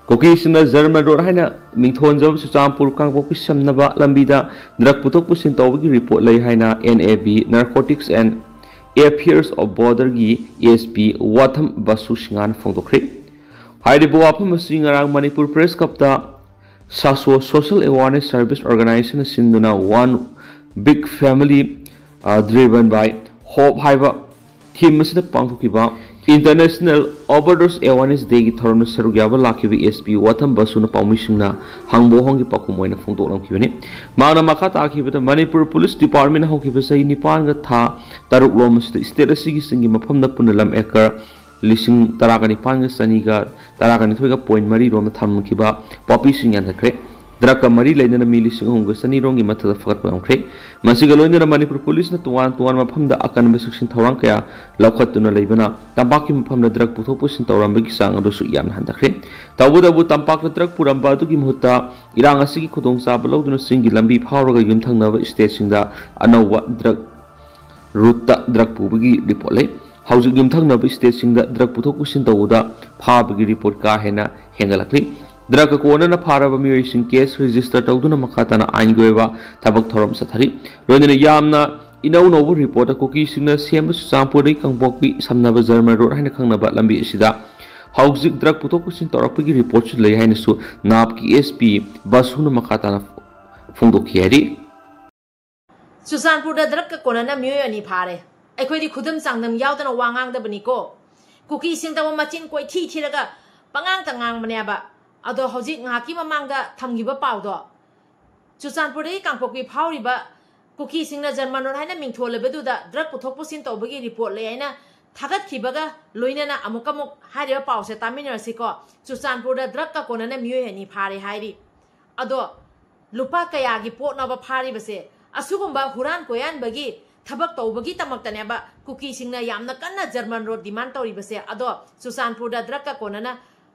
ꯀꯨꯀꯤꯁꯤꯡꯅ ꯖꯔꯃꯟ ꯔꯣꯗ ꯍꯥꯏꯅ ꯃꯤꯡꯊꯣꯟꯖꯕ ꯆꯨꯔꯆꯥꯟꯄꯨꯔ ꯀꯥꯡꯄꯣꯛꯄꯤ ꯁꯝꯅꯕ ꯂꯝꯕꯤꯗ ꯗ꯭ꯔꯒ ꯄꯨꯊꯣꯛ ꯄꯨꯁꯤꯟ ꯇꯧꯕꯒꯤ ꯔꯤꯄꯣꯔꯠ ꯂꯩ ꯍꯥꯏꯅ N A B, Narcotics and Affairs of Border ꯒꯤ ꯑꯦꯁ ꯄꯤ ꯋꯥꯊꯝ ꯕꯁꯨ ꯁꯤꯡꯍꯥꯅ ꯐꯣꯡꯗꯣꯛꯈ꯭ꯔꯦ꯫ ꯍꯥꯏꯔꯤꯕ ꯋꯥꯐꯝ ꯑꯁꯤ ꯉꯔꯥꯡ ꯃꯅꯤꯄꯨꯔ ꯄ꯭ꯔꯦꯁ ꯀ꯭ꯂꯕꯇ ꯁꯥꯁꯣ Social Awareness Service Organization ꯅ ꯁꯤꯟꯗꯨꯅ One Big Family Driven by Hope ꯍꯥꯏꯕ ꯊꯤꯝ ꯑꯁꯤꯗ ꯄꯥꯡꯊꯣꯛꯈꯤꯕ International Overdose Awareness Day ꯒꯤ ꯊꯧꯔꯝꯗ ꯁꯔꯨꯛ ꯌꯥꯕ ꯂꯥꯛꯈꯤꯕ ꯑꯦꯁ ꯄꯤ ꯋꯥꯊꯝ ꯕꯁꯨꯅ ꯄꯥꯎꯃꯤꯁꯤꯡꯅ ꯍꯪꯕ ꯋꯥꯍꯪꯒꯤ ꯄꯥꯎꯈꯨꯝ ꯑꯣꯏꯅ ꯐꯣꯡꯗꯣꯛꯂꯝꯈꯤꯕꯅꯤ꯫ ꯃꯍꯥꯛꯅ ꯃꯈꯥ ꯇꯥꯈꯤꯕꯗ, ꯃꯅꯤꯄꯨꯔ ꯄꯨꯂꯤꯁ ꯗꯤꯄꯥꯔꯠꯃꯦꯟꯅ ꯍꯧꯈꯤꯕ ꯆꯍꯤ ꯅꯤꯄꯥꯟꯒ ꯊꯥ ꯇꯔꯨꯛ ꯂꯣꯝ ꯑꯁꯤꯗ ꯁ꯭ꯇꯦꯠ ꯑꯁꯤꯒꯤ ꯆꯤꯡꯒꯤ ꯃꯐꯝꯗ ꯄꯨꯟꯅ ꯂꯝ ꯑꯦꯀꯔ ꯂꯤꯁꯤꯡ ꯇꯔꯥꯒ ꯅꯤꯄꯥꯟꯒ ꯆꯅꯤꯒ ꯇꯔꯥꯒ ꯅꯤꯊꯣꯏꯒ ꯄꯣꯏꯟ ꯃꯔꯤ ꯔꯣꯝꯗ ꯊꯝꯈꯤꯕ ꯄꯣꯄꯤꯁꯤꯡ ꯌꯥꯟꯊꯠꯈ꯭ꯔꯦ꯫ ꯗ꯭ꯔꯒꯀ ꯃꯔꯤ ꯂꯩꯅꯅ ꯃꯤ ꯂꯤꯁꯤꯡ ꯑꯍꯨꯝꯒ ꯆꯅꯤ ꯔꯣꯝꯒꯤ ꯃꯊꯛꯇ ꯐꯒꯠꯄ ꯉꯝꯈ꯭ꯔꯦ꯫ ꯃꯁꯤꯒ ꯂꯣꯏꯅꯅ ꯃꯅꯤꯄꯨꯔ ꯄꯨꯂꯤꯁꯅ ꯇꯣꯉꯥꯟ ꯇꯣꯉꯥꯟꯕ ꯃꯐꯝꯗ ꯑꯀꯟꯕ ꯆꯦꯛꯁꯤꯟ ꯊꯧꯔꯥꯡ ꯀꯌꯥ ꯂꯧꯈꯠꯇꯨꯅ ꯂꯩꯕꯅ ꯇꯝꯄꯥꯛꯀꯤ ꯃꯐꯝꯗ ꯗ꯭ꯔꯒ ꯄꯨꯊꯣꯛ ꯄꯨꯁꯤꯟ ꯇꯧꯔꯝꯕꯒꯤ ꯆꯥꯡ ꯑꯗꯨꯁꯨ ꯌꯥꯝꯅ ꯍꯟꯊꯈ꯭ꯔꯦ꯫ ꯇꯧꯕꯇꯕꯨ ꯇꯝꯄꯥꯛꯇ ꯗ꯭ꯔꯒ ꯄꯨꯔꯝꯕ ꯑꯗꯨꯒꯤ ꯃꯍꯨꯠꯇ ꯏꯔꯥꯡ ꯑꯁꯤꯒꯤ ꯈꯨꯗꯣꯡꯆꯥꯕ ꯂꯧꯗꯨꯅ ꯆꯤꯡꯒꯤ ꯂꯝꯕꯤ ꯐꯥꯎꯔꯒ ꯌꯨꯝꯊꯪꯅꯕ ꯁ꯭ꯇꯦꯠꯁꯤꯡꯗ ꯑꯅꯧꯕ ꯗ꯭ꯔꯒ ꯔꯨꯠꯇ ꯗ꯭ꯔꯒ ꯄꯨꯕꯒꯤ ꯔꯤꯄꯣꯔꯠ ꯂꯩ꯫ ꯍꯧꯖꯤꯛ ꯌꯨꯝꯊꯪꯅꯕ ꯁ꯭ꯇꯦꯠꯁꯤꯡꯗ ꯗ꯭ꯔꯒ ꯄꯨꯊꯣꯛ ꯄꯨꯁꯤꯟ ꯇꯧꯕꯗ ꯐꯥꯕꯒꯤ ꯔꯤꯄꯣꯔꯠ ꯀꯥ ꯍꯦꯟꯅ ꯍꯦꯟꯒꯠꯂꯛꯂꯤ꯫ ꯗ꯭ꯔꯒꯀ ꯀꯣꯟꯅꯅ ꯐꯥꯔꯕ ꯃꯤꯑꯣꯏꯁꯤꯡ ꯀꯦꯁ ꯔꯦꯖꯤꯁꯇꯔ ꯇꯧꯗꯨꯅ ꯃꯈꯥ ꯇꯥꯅ ꯑꯥꯏꯟꯒꯤ ꯑꯣꯏꯕ ꯊꯕꯛ ꯊꯧꯔꯝ ꯆꯠꯊꯔꯤ꯫ ꯂꯣꯏꯅꯅ ꯌꯥꯝꯅ ꯏꯅꯧ ꯅꯧꯕ ꯔꯤꯄꯣꯔꯠꯇ ꯀꯨꯀꯤꯁꯤꯡꯅ ꯁꯦꯝꯕ ꯆꯨꯔꯆꯥꯟꯄꯨꯔꯗꯒꯤ ꯀꯥꯡꯄꯣꯛꯄꯤ ꯁꯝꯅꯕ ꯖꯔꯃꯟ ꯔꯣꯗ ꯍꯥꯏꯅ ꯈꯪꯅꯕ ꯂꯝꯕꯤ ꯑꯁꯤꯗ ꯍꯧꯖꯤꯛ ꯗ꯭ꯔꯒ ꯄꯨꯊꯣꯛ ꯄꯨꯁꯤꯟ ꯇꯧꯔꯛꯄꯒꯤ ꯔꯤꯄꯣꯔꯠꯁꯨ ꯂꯩ ꯍꯥꯏꯅꯁꯨ ꯅꯥꯞꯀꯤ ꯑꯦꯁ ꯄꯤ ꯕꯁꯨꯅ ꯃꯈꯥ ꯇꯥꯅ ꯐꯣꯡꯗꯣꯛꯈꯤ ꯍꯥꯏꯔꯤ꯫ ꯆꯨꯔꯆꯥꯟꯄꯨꯔꯗ ꯗ꯭ꯔꯒꯀ ꯀꯣꯟꯅꯅ ꯃꯤꯑꯣꯏ ꯑꯅꯤ ꯐꯥꯔꯦ꯫ ꯑꯩꯈꯣꯏꯗꯤ ꯈꯨꯗꯝ ꯆꯥꯡꯗꯝ ꯌꯥꯎꯗꯅ ꯋꯥ ꯉꯥꯡꯗꯕꯅꯤꯀꯣ꯫ ꯀꯨꯀꯤꯁꯤꯡꯗꯕꯨ ꯃꯆꯤꯟ ꯀꯣꯏꯊꯤ ꯊꯤꯔꯒ ꯄꯉꯥꯡꯇ ꯉꯥꯡꯕꯅꯦꯕ꯫ ꯑꯗꯣ ꯍꯧꯖꯤꯛ ꯉꯥꯏꯍꯥꯛꯀꯤ ꯃꯃꯥꯡꯗ ꯊꯝꯈꯤꯕ ꯄꯥꯎꯗꯣ, ꯆꯨꯔꯆꯥꯟꯄꯨꯔꯗꯒꯤ ꯀꯥꯡꯄꯣꯛꯄꯤ ꯐꯥꯎꯔꯤꯕ ꯀꯨꯀꯤꯁꯤꯡꯅ ꯖꯔꯃꯟ ꯔꯣꯗ ꯍꯥꯏꯅ ꯃꯤꯡꯊꯣꯜꯂꯕꯗꯨꯗ ꯗ꯭ꯔꯒ ꯄꯨꯊꯣꯛ ꯄꯨꯁꯤꯟ ꯇꯧꯕꯒꯤ ꯔꯤꯄꯣꯔꯠ ꯂꯩ ꯍꯥꯏꯅ ꯊꯥꯒꯠꯈꯤꯕꯒ ꯂꯣꯏꯅꯅ ꯑꯃꯨꯛꯀ ꯑꯃꯨꯛ ꯍꯥꯏꯔꯤꯕ ꯄꯥꯎꯁꯦ ꯇꯥꯃꯤꯟꯅꯔꯁꯤꯀꯣ꯫ ꯆꯨꯔꯆꯥꯟꯄꯨꯔꯗ ꯗ꯭ꯔꯒꯀ ꯀꯣꯟꯅꯅ ꯃꯤꯑꯣꯏ ꯑꯅꯤ ꯐꯥꯔꯦ ꯍꯥꯏꯔꯤ꯫ ꯑꯗꯣ ꯂꯨꯄꯥ ꯀꯌꯥꯒꯤ ꯄꯣꯠꯅꯣꯕ ꯐꯥꯔꯤꯕꯁꯦ? ꯑꯁꯤꯒꯨꯝꯕ ꯍꯨꯔꯥꯟ ꯀꯣꯏꯍꯟꯕꯒꯤ ꯊꯕꯛ ꯇꯧꯕꯒꯤ ꯗꯃꯛꯇꯅꯦꯕ ꯀꯨꯀꯤꯁꯤꯡꯅ ꯌꯥꯝꯅ ꯀꯟꯅ ꯖꯔꯃꯟ ꯔꯣꯗ ꯗꯤꯃꯥꯟ ꯇꯧꯔꯤꯕꯁꯦ꯫ ꯑꯗꯣ ꯆꯨꯔꯆꯥꯟꯄꯨꯔꯗ ꯗ꯭ꯔꯒꯀ ꯀꯣꯟꯅꯅ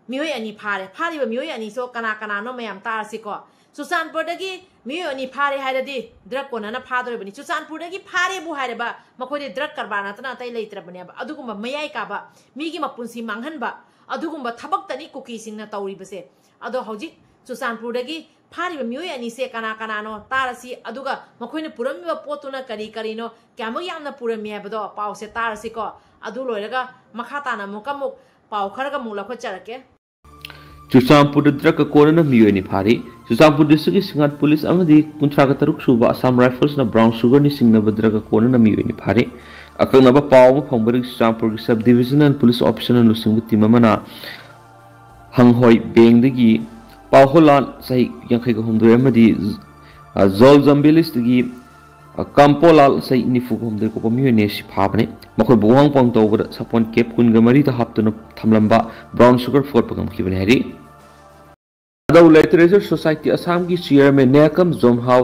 ꯃꯤꯑꯣꯏ ꯑꯅꯤ ꯐꯥꯔꯦ꯫ ꯐꯥꯔꯤꯕ ꯃꯤꯑꯣꯏ ꯑꯅꯤꯁꯨ ꯀꯅꯥ ꯀꯅꯥꯅꯣ ꯃꯌꯥꯝ ꯇꯥꯔꯁꯤꯀꯣ꯫ ꯆꯨꯔꯆꯥꯟꯄꯨꯔꯗꯒꯤ ꯃꯤꯑꯣꯏ ꯑꯅꯤ ꯐꯥꯔꯦ ꯍꯥꯏꯔꯗꯤ ꯗ꯭ꯔꯒ ꯀꯣꯟꯅꯅ ꯐꯥꯗꯣꯔꯤꯕꯅꯤ꯫ ꯆꯨꯔꯆꯥꯟꯄꯨꯔꯗꯒꯤ ꯐꯥꯔꯦꯕꯨ ꯍꯥꯏꯔꯕ ꯃꯈꯣꯏꯗꯤ ꯗ꯭ꯔꯒ ꯀꯔꯕꯥꯔ ꯅꯠꯇꯅ ꯑꯇꯩ ꯂꯩꯇ꯭ꯔꯕꯅꯦꯕ꯫ ꯑꯗꯨꯒꯨꯝꯕ ꯃꯌꯥꯏ ꯀꯥꯕ, ꯃꯤꯒꯤ ꯃꯄꯨꯟꯁꯤ ꯃꯥꯡꯍꯟꯕ ꯑꯗꯨꯒꯨꯝꯕ ꯊꯕꯛꯇꯅꯤ ꯀꯨꯀꯤꯁꯤꯡꯅ ꯇꯧꯔꯤꯕꯁꯦ꯫ ꯑꯗꯣ ꯍꯧꯖꯤꯛ ꯆꯨꯔꯆꯥꯟꯄꯨꯔꯗꯒꯤ ꯐꯥꯔꯤꯕ ꯃꯤꯑꯣꯏ ꯑꯅꯤꯁꯦ ꯀꯅꯥ ꯀꯅꯥꯅꯣ ꯇꯥꯔꯁꯤ, ꯑꯗꯨꯒ ꯃꯈꯣꯏꯅ ꯄꯨꯔꯝꯃꯤꯕ ꯄꯣꯠꯇꯨꯅ ꯀꯔꯤ ꯀꯔꯤꯅꯣ, ꯀꯌꯥꯃꯨꯛ ꯌꯥꯝꯅ ꯄꯨꯔꯝꯃꯤ ꯍꯥꯏꯕꯗꯣ ꯄꯥꯎꯁꯦ ꯇꯥꯔꯁꯤꯀꯣ꯫ ꯑꯗꯨ ꯂꯣꯏꯔꯒ ꯃꯈꯥ ꯇꯥꯅ ꯑꯃꯨꯛꯀ ꯑꯃꯨꯛ ꯄꯥꯎ ꯈꯔꯒ ꯑꯃꯨꯛ ꯂꯧꯈꯠꯆꯔꯛꯀꯦ꯫ ꯆꯨꯔꯆꯥꯟꯄꯨꯔꯗ ꯗ꯭ꯔꯒꯀ ꯀꯣꯟꯅꯅ ꯃꯤꯑꯣꯏ ꯑꯅꯤ ꯐꯥꯔꯤ꯫ ꯆꯨꯔꯆꯥꯟꯄꯨꯔ ꯗꯤꯁꯇ꯭ꯔꯤꯛꯀꯤ ꯁꯤꯡꯍꯥꯠ ꯄꯨꯂꯤꯁ ꯑꯃꯗꯤ ꯀꯨꯟꯊ꯭ꯔꯥꯒ ꯇꯔꯨꯛ ꯁꯨꯕ ꯑꯁꯥꯝ ꯔꯥꯏꯐꯜꯁꯅ ꯕ꯭ꯔꯥꯎꯟ ꯁꯨꯒꯔꯅꯤ ꯆꯤꯡꯅꯕ ꯗ꯭ꯔꯒꯀ ꯀꯣꯟꯅꯅ ꯃꯤꯑꯣꯏ ꯑꯅꯤ ꯐꯥꯔꯤ꯫ ꯑꯀꯛꯅꯕ ꯄꯥꯎ ꯑꯃ ꯐꯪꯕꯗꯒꯤ ꯆꯨꯔꯆꯥꯟꯄꯨꯔꯒꯤ ꯁꯕ ꯗꯤꯕꯤꯖꯅꯦꯜ ꯄꯨꯂꯤꯁ ꯑꯣꯐꯤꯁꯔꯅ ꯂꯨꯆꯤꯡꯕ ꯇꯤꯝ ꯑꯃꯅ ꯍꯪꯍꯣꯏ ꯕꯦꯡꯗꯒꯤ ꯄꯥꯎꯍꯣꯂꯥꯜ ꯆꯍꯤ ꯌꯥꯡꯈꯩꯒ ꯍꯨꯝꯗꯣꯏ ꯑꯃꯗꯤ ꯖꯣꯜ ꯖꯝꯕꯤꯂꯤꯁꯇꯒꯤ ꯀꯥꯝꯄꯣꯂꯥꯜ ꯆꯍꯤ ꯅꯤꯐꯨꯒ ꯍꯨꯝꯗꯣꯏ ꯀꯣꯛꯄ ꯃꯤꯑꯣꯏ ꯑꯅꯤ ꯑꯁꯤ ꯐꯥꯕꯅꯤ꯫ ꯃꯈꯣꯏꯕꯨ ꯋꯥꯍꯪ ꯄꯥꯎ ꯇꯧꯕꯗ ꯁꯥꯄꯣꯟ ꯀꯦꯞ ꯀꯨꯟꯒ ꯃꯔꯤꯗ ꯍꯥꯞꯇꯨꯅ ꯊꯝꯂꯝꯕ ꯕ꯭ꯔꯥꯎꯟ ꯁꯨꯒꯔ ꯐꯣꯠꯄ ꯉꯝꯈꯤꯕꯅꯤ ꯍꯥꯏꯔꯤ꯫ ꯊꯥꯗꯧ ꯂꯤꯇꯔꯦꯆꯔ ꯁꯣꯁꯥꯏꯇꯤ ꯑꯁꯥꯝꯒꯤ ꯆꯤꯌꯔꯃꯦꯟ ꯅꯦꯀꯝ ꯖꯣꯝꯍꯥꯎ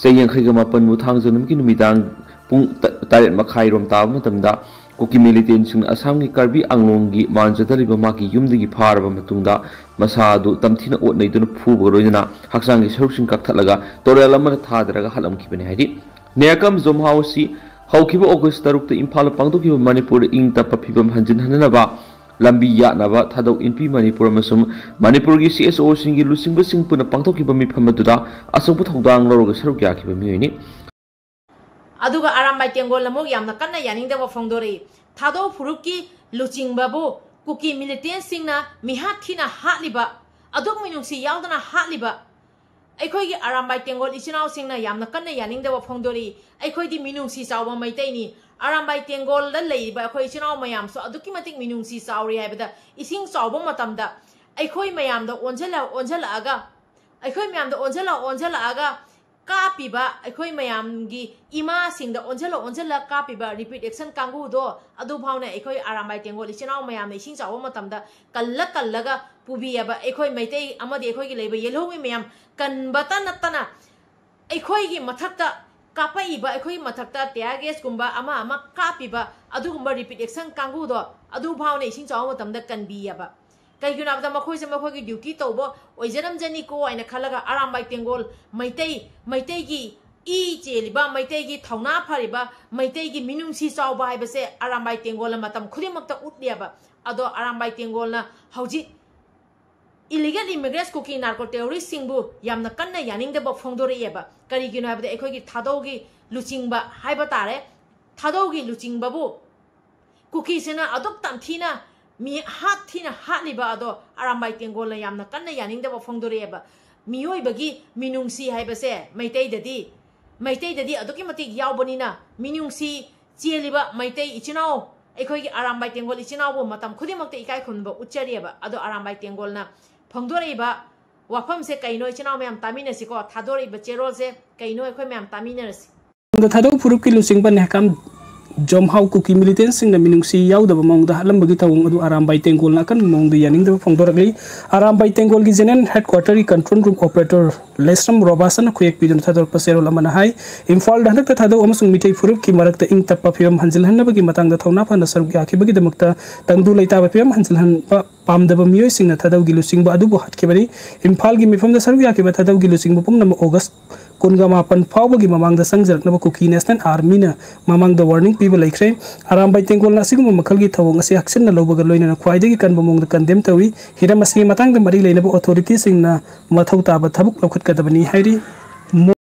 ꯆꯍꯤ ꯌꯥꯡꯈꯩꯒ ꯃꯥꯄꯟꯕꯨ ꯊꯥꯡꯖ ꯅꯨꯃꯤꯠꯀꯤ ꯅꯨꯃꯤꯗꯥꯡ ꯄꯨꯡ ꯇ-, ꯇꯔꯦꯠ ꯃꯈꯥꯏꯔꯣꯝ ꯇꯥꯕ ꯃꯇꯝꯗ ꯀꯨꯀꯤ ꯃꯤꯂꯤꯇꯦꯟꯁꯤꯡꯅ ꯑꯁꯥꯝꯒꯤ ꯀꯥꯔꯕꯤ ꯑꯪꯂꯣꯡꯒꯤ ꯃꯥꯟꯖꯗ ꯂꯩꯕ ꯃꯍꯥꯛꯀꯤ ꯌꯨꯝꯗꯒꯤ ꯐꯥꯔꯕ ꯃꯇꯨꯡꯗ ꯃꯁꯥ ꯑꯗꯨ ꯇꯝꯊꯤꯅ ꯑꯣꯠ ꯅꯩꯗꯨꯅ ꯐꯨꯕꯒ ꯂꯣꯏꯅꯅ ꯍꯛꯆꯥꯡꯒꯤ ꯁꯔꯨꯛꯁꯤꯡ ꯀꯛꯊꯠꯂꯒ ꯇꯣꯔꯦꯜ ꯑꯃꯗ ꯊꯥꯗꯔꯒ ꯍꯥꯠꯂꯝꯈꯤꯕꯅꯤ ꯍꯥꯏꯔꯤ꯫ ꯅꯦꯀꯝ ꯖꯣꯝꯍꯥꯎ ꯑꯁꯤ ꯍꯧꯈꯤꯕ ꯑꯣꯒꯁ ꯇꯔꯨꯛꯇ ꯏꯝꯐꯥꯜꯗ ꯄꯥꯡꯊꯣꯛꯈꯤꯕ ꯃꯅꯤꯄꯨꯔꯗ ꯏꯪ ꯇꯞꯄ ꯐꯤꯕꯝ ꯍꯟꯖꯤꯟꯍꯟꯅꯕ ꯂꯝꯕꯤ ꯌꯥꯠꯅꯕ ꯊꯥꯗꯧ ꯏꯟꯄꯤ ꯃꯅꯤꯄꯨꯔ ꯑꯃꯁꯨꯡ ꯃꯅꯤꯄꯨꯔꯒꯤ ꯁꯤ ꯑꯦꯁ ꯑꯣꯁꯤꯡꯒꯤ ꯂꯨꯆꯤꯡꯕꯁꯤꯡ ꯄꯨꯟꯅ ꯄꯥꯡꯊꯣꯛꯈꯤꯕ ꯃꯤꯐꯝ ꯑꯗꯨꯗ ꯑꯆꯧꯕ ꯊꯧꯗꯥꯡ ꯂꯧꯔꯒ ꯁꯔꯨꯛ ꯌꯥꯈꯤꯕ ꯃꯤꯑꯣꯏꯅꯤ꯫ ꯑꯗꯨꯒ ꯑꯔꯥꯝꯕꯥꯏ ꯇꯦꯡꯒꯣꯜꯅ ꯑꯃꯨꯛ ꯌꯥꯝꯅ ꯀꯟꯅ ꯌꯥꯅꯤꯡꯗꯕ ꯐꯣꯡꯗꯣꯔꯛꯏ꯫ ꯊꯥꯗꯧ ꯐꯨꯔꯨꯞꯀꯤ ꯂꯨꯆꯤꯡꯕꯕꯨ ꯀꯨꯀꯤ ꯃꯤꯂꯤꯇꯦꯟꯁꯤꯡꯅ ꯃꯤꯍꯥꯠ ꯊꯤꯅ ꯍꯥꯠꯂꯤꯕ, ꯑꯗꯨꯛ ꯃꯤꯅꯨꯡꯁꯤ ꯌꯥꯎꯗꯅ ꯍꯥꯠꯂꯤꯕ ꯑꯩꯈꯣꯏꯒꯤ ꯑꯔꯥꯝꯕꯥꯏ ꯇꯦꯡꯒꯣꯜ ꯏꯆꯤꯟ ꯏꯅꯥꯎꯁꯤꯡꯅ ꯌꯥꯝꯅ ꯀꯟꯅ ꯌꯥꯅꯤꯡꯗꯕ ꯐꯣꯡꯗꯣꯔꯛꯏ꯫ ꯑꯩꯈꯣꯏꯗꯤ ꯃꯤꯅꯨꯡꯁꯤ ꯆꯥꯎꯕ ꯃꯩꯇꯩꯅꯤ꯫ ꯑꯔꯥꯝꯕꯥꯏ ꯇꯦꯡꯒꯣꯜꯗ ꯂꯩꯔꯤꯕ ꯑꯩꯈꯣꯏ ꯏꯆꯤꯟ ꯏꯅꯥꯎ ꯃꯌꯥꯝꯁꯨ ꯑꯗꯨꯛꯀꯤ ꯃꯇꯤꯛ ꯃꯤꯅꯨꯡꯁꯤ ꯆꯥꯎꯔꯤ ꯍꯥꯏꯕꯗ, ꯏꯁꯤꯡ ꯆꯥꯎꯕ ꯃꯇꯝꯗ ꯑꯩꯈꯣꯏ ꯃꯌꯥꯝꯗ ꯑꯣꯟꯁꯤꯜꯂ ꯑꯣꯟꯁꯤꯜꯂꯛꯑꯒ, ꯑꯩꯈꯣꯏ ꯃꯌꯥꯝꯗ ꯑꯣꯟꯁꯤꯜꯂ ꯑꯣꯟꯁꯤꯜꯂꯛꯑꯒ ꯀꯥꯞꯄꯤꯕ ꯑꯩꯈꯣꯏ ꯃꯌꯥꯝꯒꯤ ꯏꯃꯥꯁꯤꯡꯗ ꯑꯣꯟꯁꯤꯜꯂ ꯑꯣꯟꯁꯤꯜꯂ ꯀꯥꯞꯄꯤꯕ repeat action ꯀꯥꯡꯕꯨꯗꯣ, ꯑꯗꯨꯐꯥꯎꯅ ꯑꯩꯈꯣꯏ ꯑꯔꯥꯝꯕꯥꯏ ꯇꯦꯡꯒꯣꯜ ꯏꯆꯤꯟ ꯏꯅꯥꯎ ꯃꯌꯥꯝꯅ ꯏꯁꯤꯡ ꯆꯥꯎꯕ ꯃꯇꯝꯗ ꯀꯜꯂ ꯀꯜꯂꯒ ꯄꯨꯕꯤꯑꯕ꯫ ꯑꯩꯈꯣꯏ ꯃꯩꯇꯩ ꯑꯃꯗꯤ ꯑꯩꯈꯣꯏꯒꯤ ꯂꯩꯕ ꯌꯦꯜꯍꯧꯃꯤ ꯃꯌꯥꯝ ꯀꯟꯕꯇ ꯅꯠꯇꯅ ꯑꯩꯈꯣꯏꯒꯤ ꯃꯊꯛꯇ ꯀꯥꯞꯄꯛꯏꯕ, ꯑꯩꯈꯣꯏꯒꯤ ꯃꯊꯛꯇ tear gas ꯀꯨꯝꯕ ꯑꯃ ꯑꯃ ꯀꯥꯞꯄꯤꯕ ꯑꯗꯨꯒꯨꯝꯕ repeat action ꯀꯥꯡꯕꯨꯗꯣ, ꯑꯗꯨꯐꯥꯎꯅ ꯏꯁꯤꯡ ꯆꯥꯎꯕ ꯃꯇꯝꯗ ꯀꯟꯕꯤꯑꯕ꯫ ꯀꯩꯒꯤꯅꯣ ꯍꯥꯏꯕꯗ ꯃꯈꯣꯏꯁꯦ ꯃꯈꯣꯏꯒꯤ duty ꯇꯧꯕ ꯑꯣꯏꯖꯔꯝꯖꯅꯤꯀꯣ ꯍꯥꯏꯅ ꯈꯜꯂꯒ ꯑꯔꯥꯝꯕꯥꯏ ꯇꯦꯡꯒꯣꯜ ꯃꯩꯇꯩ, ꯃꯩꯇꯩꯒꯤ ꯏ ꯆꯦꯜꯂꯤꯕ, ꯃꯩꯇꯩꯒꯤ ꯊꯧꯅꯥ ꯐꯔꯤꯕ, ꯃꯩꯇꯩꯒꯤ ꯃꯤꯅꯨꯡꯁꯤ ꯆꯥꯎꯕ ꯍꯥꯏꯕꯁꯦ ꯑꯔꯥꯝꯕꯥꯏ ꯇꯦꯡꯒꯣꯜꯅ ꯃꯇꯝ ꯈꯨꯗꯤꯡꯃꯛꯇ ꯎꯠꯂꯦꯕ꯫ ꯑꯗꯣ ꯑꯔꯥꯝꯕꯥꯏ ꯇꯦꯡꯒꯣꯜꯅ ꯍꯧꯖꯤꯛ illegal immigrants ꯀꯨꯀꯤ narco terrorist ꯁꯤꯡꯕꯨ ꯌꯥꯝꯅ ꯀꯟꯅ ꯌꯥꯅꯤꯡꯗꯕ ꯐꯣꯡꯗꯣꯔꯛꯑꯦꯕ꯫ ꯀꯔꯤꯒꯤꯅꯣ ꯍꯥꯏꯕꯗ ꯑꯩꯈꯣꯏꯒꯤ ꯊꯥꯗꯧꯒꯤ ꯂꯨꯆꯤꯡꯕ ꯍꯥꯏꯕ ꯇꯥꯔꯦ, ꯊꯥꯗꯧꯒꯤ ꯂꯨꯆꯤꯡꯕꯕꯨ ꯀꯨꯀꯤꯁꯤꯅ ꯑꯗꯨꯛ ꯇꯝꯊꯤꯅ ꯃꯤ ꯍꯥꯠ ꯊꯤꯅ ꯍꯥꯠꯂꯤꯕ ꯑꯗꯣ ꯑꯔꯥꯝꯕꯥꯏ ꯇꯦꯡꯒꯣꯜꯅ ꯌꯥꯝꯅ ꯀꯟꯅ ꯌꯥꯅꯤꯡꯗꯕ ꯐꯣꯡꯗꯣꯔꯛꯑꯦꯕ꯫ ꯃꯤꯑꯣꯏꯕꯒꯤ ꯃꯤꯅꯨꯡꯁꯤ ꯍꯥꯏꯕꯁꯦ ꯃꯩꯇꯩꯗꯗꯤ, ꯃꯩꯇꯩꯗꯗꯤ ꯑꯗꯨꯛꯀꯤ ꯃꯇꯤꯛ ꯌꯥꯎꯕꯅꯤꯅ, ꯃꯤꯅꯨꯡꯁꯤ ꯆꯦꯜꯂꯤꯕ ꯃꯩꯇꯩ ꯏꯆꯤꯟ ꯏꯅꯥꯎ, ꯑꯩꯈꯣꯏꯒꯤ ꯑꯔꯥꯝꯕꯥꯏ ꯇꯦꯡꯒꯣꯜ ꯏꯆꯤꯟ ꯏꯅꯥꯎꯕꯨ ꯃꯇꯝ ꯈꯨꯗꯤꯡꯃꯛꯇ ꯏꯀꯥꯏ ꯈꯨꯝꯅꯕ ꯎꯠꯆꯔꯤꯑꯕ꯫ ꯑꯗꯣ ꯑꯔꯥꯝꯕꯥꯏ ꯇꯦꯡꯒꯣꯜꯅ ꯐꯣꯡꯗꯣꯔꯛꯏꯕ ꯋꯥꯐꯝꯁꯦ ꯀꯩꯅꯣ, ꯏꯆꯤꯟ ꯏꯅꯥꯎ ꯃꯌꯥꯝ ꯇꯥꯃꯤꯟꯅꯁꯤꯀꯣ꯫ ꯊꯥꯗꯣꯔꯛꯏꯕ ꯆꯦꯔꯣꯜꯁꯦ ꯀꯩꯅꯣ, ꯑꯩꯈꯣꯏ ꯃꯌꯥꯝ ꯇꯥꯃꯤꯟꯅꯔꯁꯤ꯫ ꯊꯥꯗꯧ ꯐꯨꯔꯨꯞꯀꯤ ꯂꯨꯆꯤꯡꯕ ꯅꯦꯍꯀꯥꯝ ꯖꯣꯝꯍꯥꯎ ꯀꯨꯀꯤ militant ꯁꯤꯡꯅ ꯃꯤꯅꯨꯡꯁꯤ ꯌꯥꯎꯗꯕ ꯃꯑꯣꯡꯗ ꯍꯥꯠꯂꯝꯕꯒꯤ ꯊꯧꯑꯣꯡ ꯑꯗꯨ ꯑꯔꯥꯝꯕꯥꯏ ꯇꯦꯡꯒꯣꯜꯅ ꯑꯀꯟꯕ ꯃꯑꯣꯡꯗ ꯌꯥꯅꯤꯡꯗꯕ ꯐꯣꯡꯗꯣꯔꯛꯂꯤ꯫ ꯑꯔꯥꯝꯕꯥꯏ ꯇꯦꯡꯒꯣꯜꯒꯤ general headquarter ꯒꯤ control room operator ꯂꯩꯁ꯭ꯔꯝ ꯔꯣꯕꯥꯁꯟꯅ ꯈꯨꯌꯦꯛ ꯄꯤꯗꯨꯅ ꯊꯥꯗꯣꯔꯛꯄ ꯆꯦꯔꯣꯜ ꯑꯃꯅ ꯍꯥꯏ, ꯏꯝꯐꯥꯜꯗ ꯍꯟꯗꯛꯇ ꯊꯥꯗꯧ ꯑꯃꯁꯨꯡ ꯃꯤꯇꯩ ꯐꯨꯔꯨꯞꯀꯤ ꯃꯔꯛꯇ ꯏꯪ ꯇꯞꯄ ꯐꯤꯕꯝ ꯍꯟꯖꯤꯜꯍꯟꯅꯕꯒꯤ ꯃꯇꯥꯡꯗ ꯊꯧꯅꯥ ꯐꯅ ꯁꯔꯨꯛ ꯌꯥꯈꯤꯕꯒꯤꯗꯃꯛꯇ ꯇꯪꯗꯨ ꯂꯩꯇꯥꯕ ꯐꯤꯕꯝ ꯍꯟꯖꯤꯜꯍꯟꯕ ꯄꯥꯝꯗꯕ ꯃꯤꯑꯣꯏꯁꯤꯡꯅ ꯊꯥꯗꯧꯒꯤ ꯂꯨꯆꯤꯡꯕ ꯑꯗꯨꯕꯨ ꯍꯥꯠꯈꯤꯕꯅꯤ꯫ ꯏꯝꯐꯥꯜꯒꯤ ꯃꯤꯐꯝꯗ ꯁꯔꯨꯛ ꯌꯥꯈꯤꯕ ꯊꯥꯗꯧꯒꯤ ꯂꯨꯆꯤꯡꯕ ꯄꯨꯝꯅꯃꯛ ꯑꯣꯒꯁ ꯀꯨꯟꯒ ꯃꯥꯄꯟ ꯐꯥꯎꯕꯒꯤ ꯃꯃꯥꯡꯗ ꯆꯪꯖꯔꯛꯅꯕ ꯀꯨꯀꯤ National Army ꯅ ꯃꯃꯥꯡꯗ warning ꯄꯤꯕ ꯂꯩꯈ꯭ꯔꯦ꯫ ꯑꯔꯥꯝꯕꯥꯏ ꯇꯦꯡꯒꯣꯜꯅ ꯑꯁꯤꯒꯨꯝꯕ ꯃꯈꯜꯒꯤ ꯊꯧꯑꯣꯡ ꯑꯁꯤ ꯍꯛꯆꯤꯟꯅ ꯂꯧꯕꯒ ꯂꯣꯏꯅꯅ ꯈ꯭ꯋꯥꯏꯗꯒꯤ ꯀꯟꯕ ꯃꯑꯣꯡꯗ condemn ꯇꯧꯏ꯫ ꯍꯤꯔꯝ ꯑꯁꯤꯒꯤ ꯃꯇꯥꯡꯗ ꯃꯔꯤ ꯂꯩꯅꯕ authority ꯁꯤꯡꯅ ꯃꯊꯧ ꯇꯥꯕ ꯊꯕꯛ ꯂꯧꯈꯠꯀꯗꯕꯅꯤ ꯍꯥꯏꯔꯤ꯫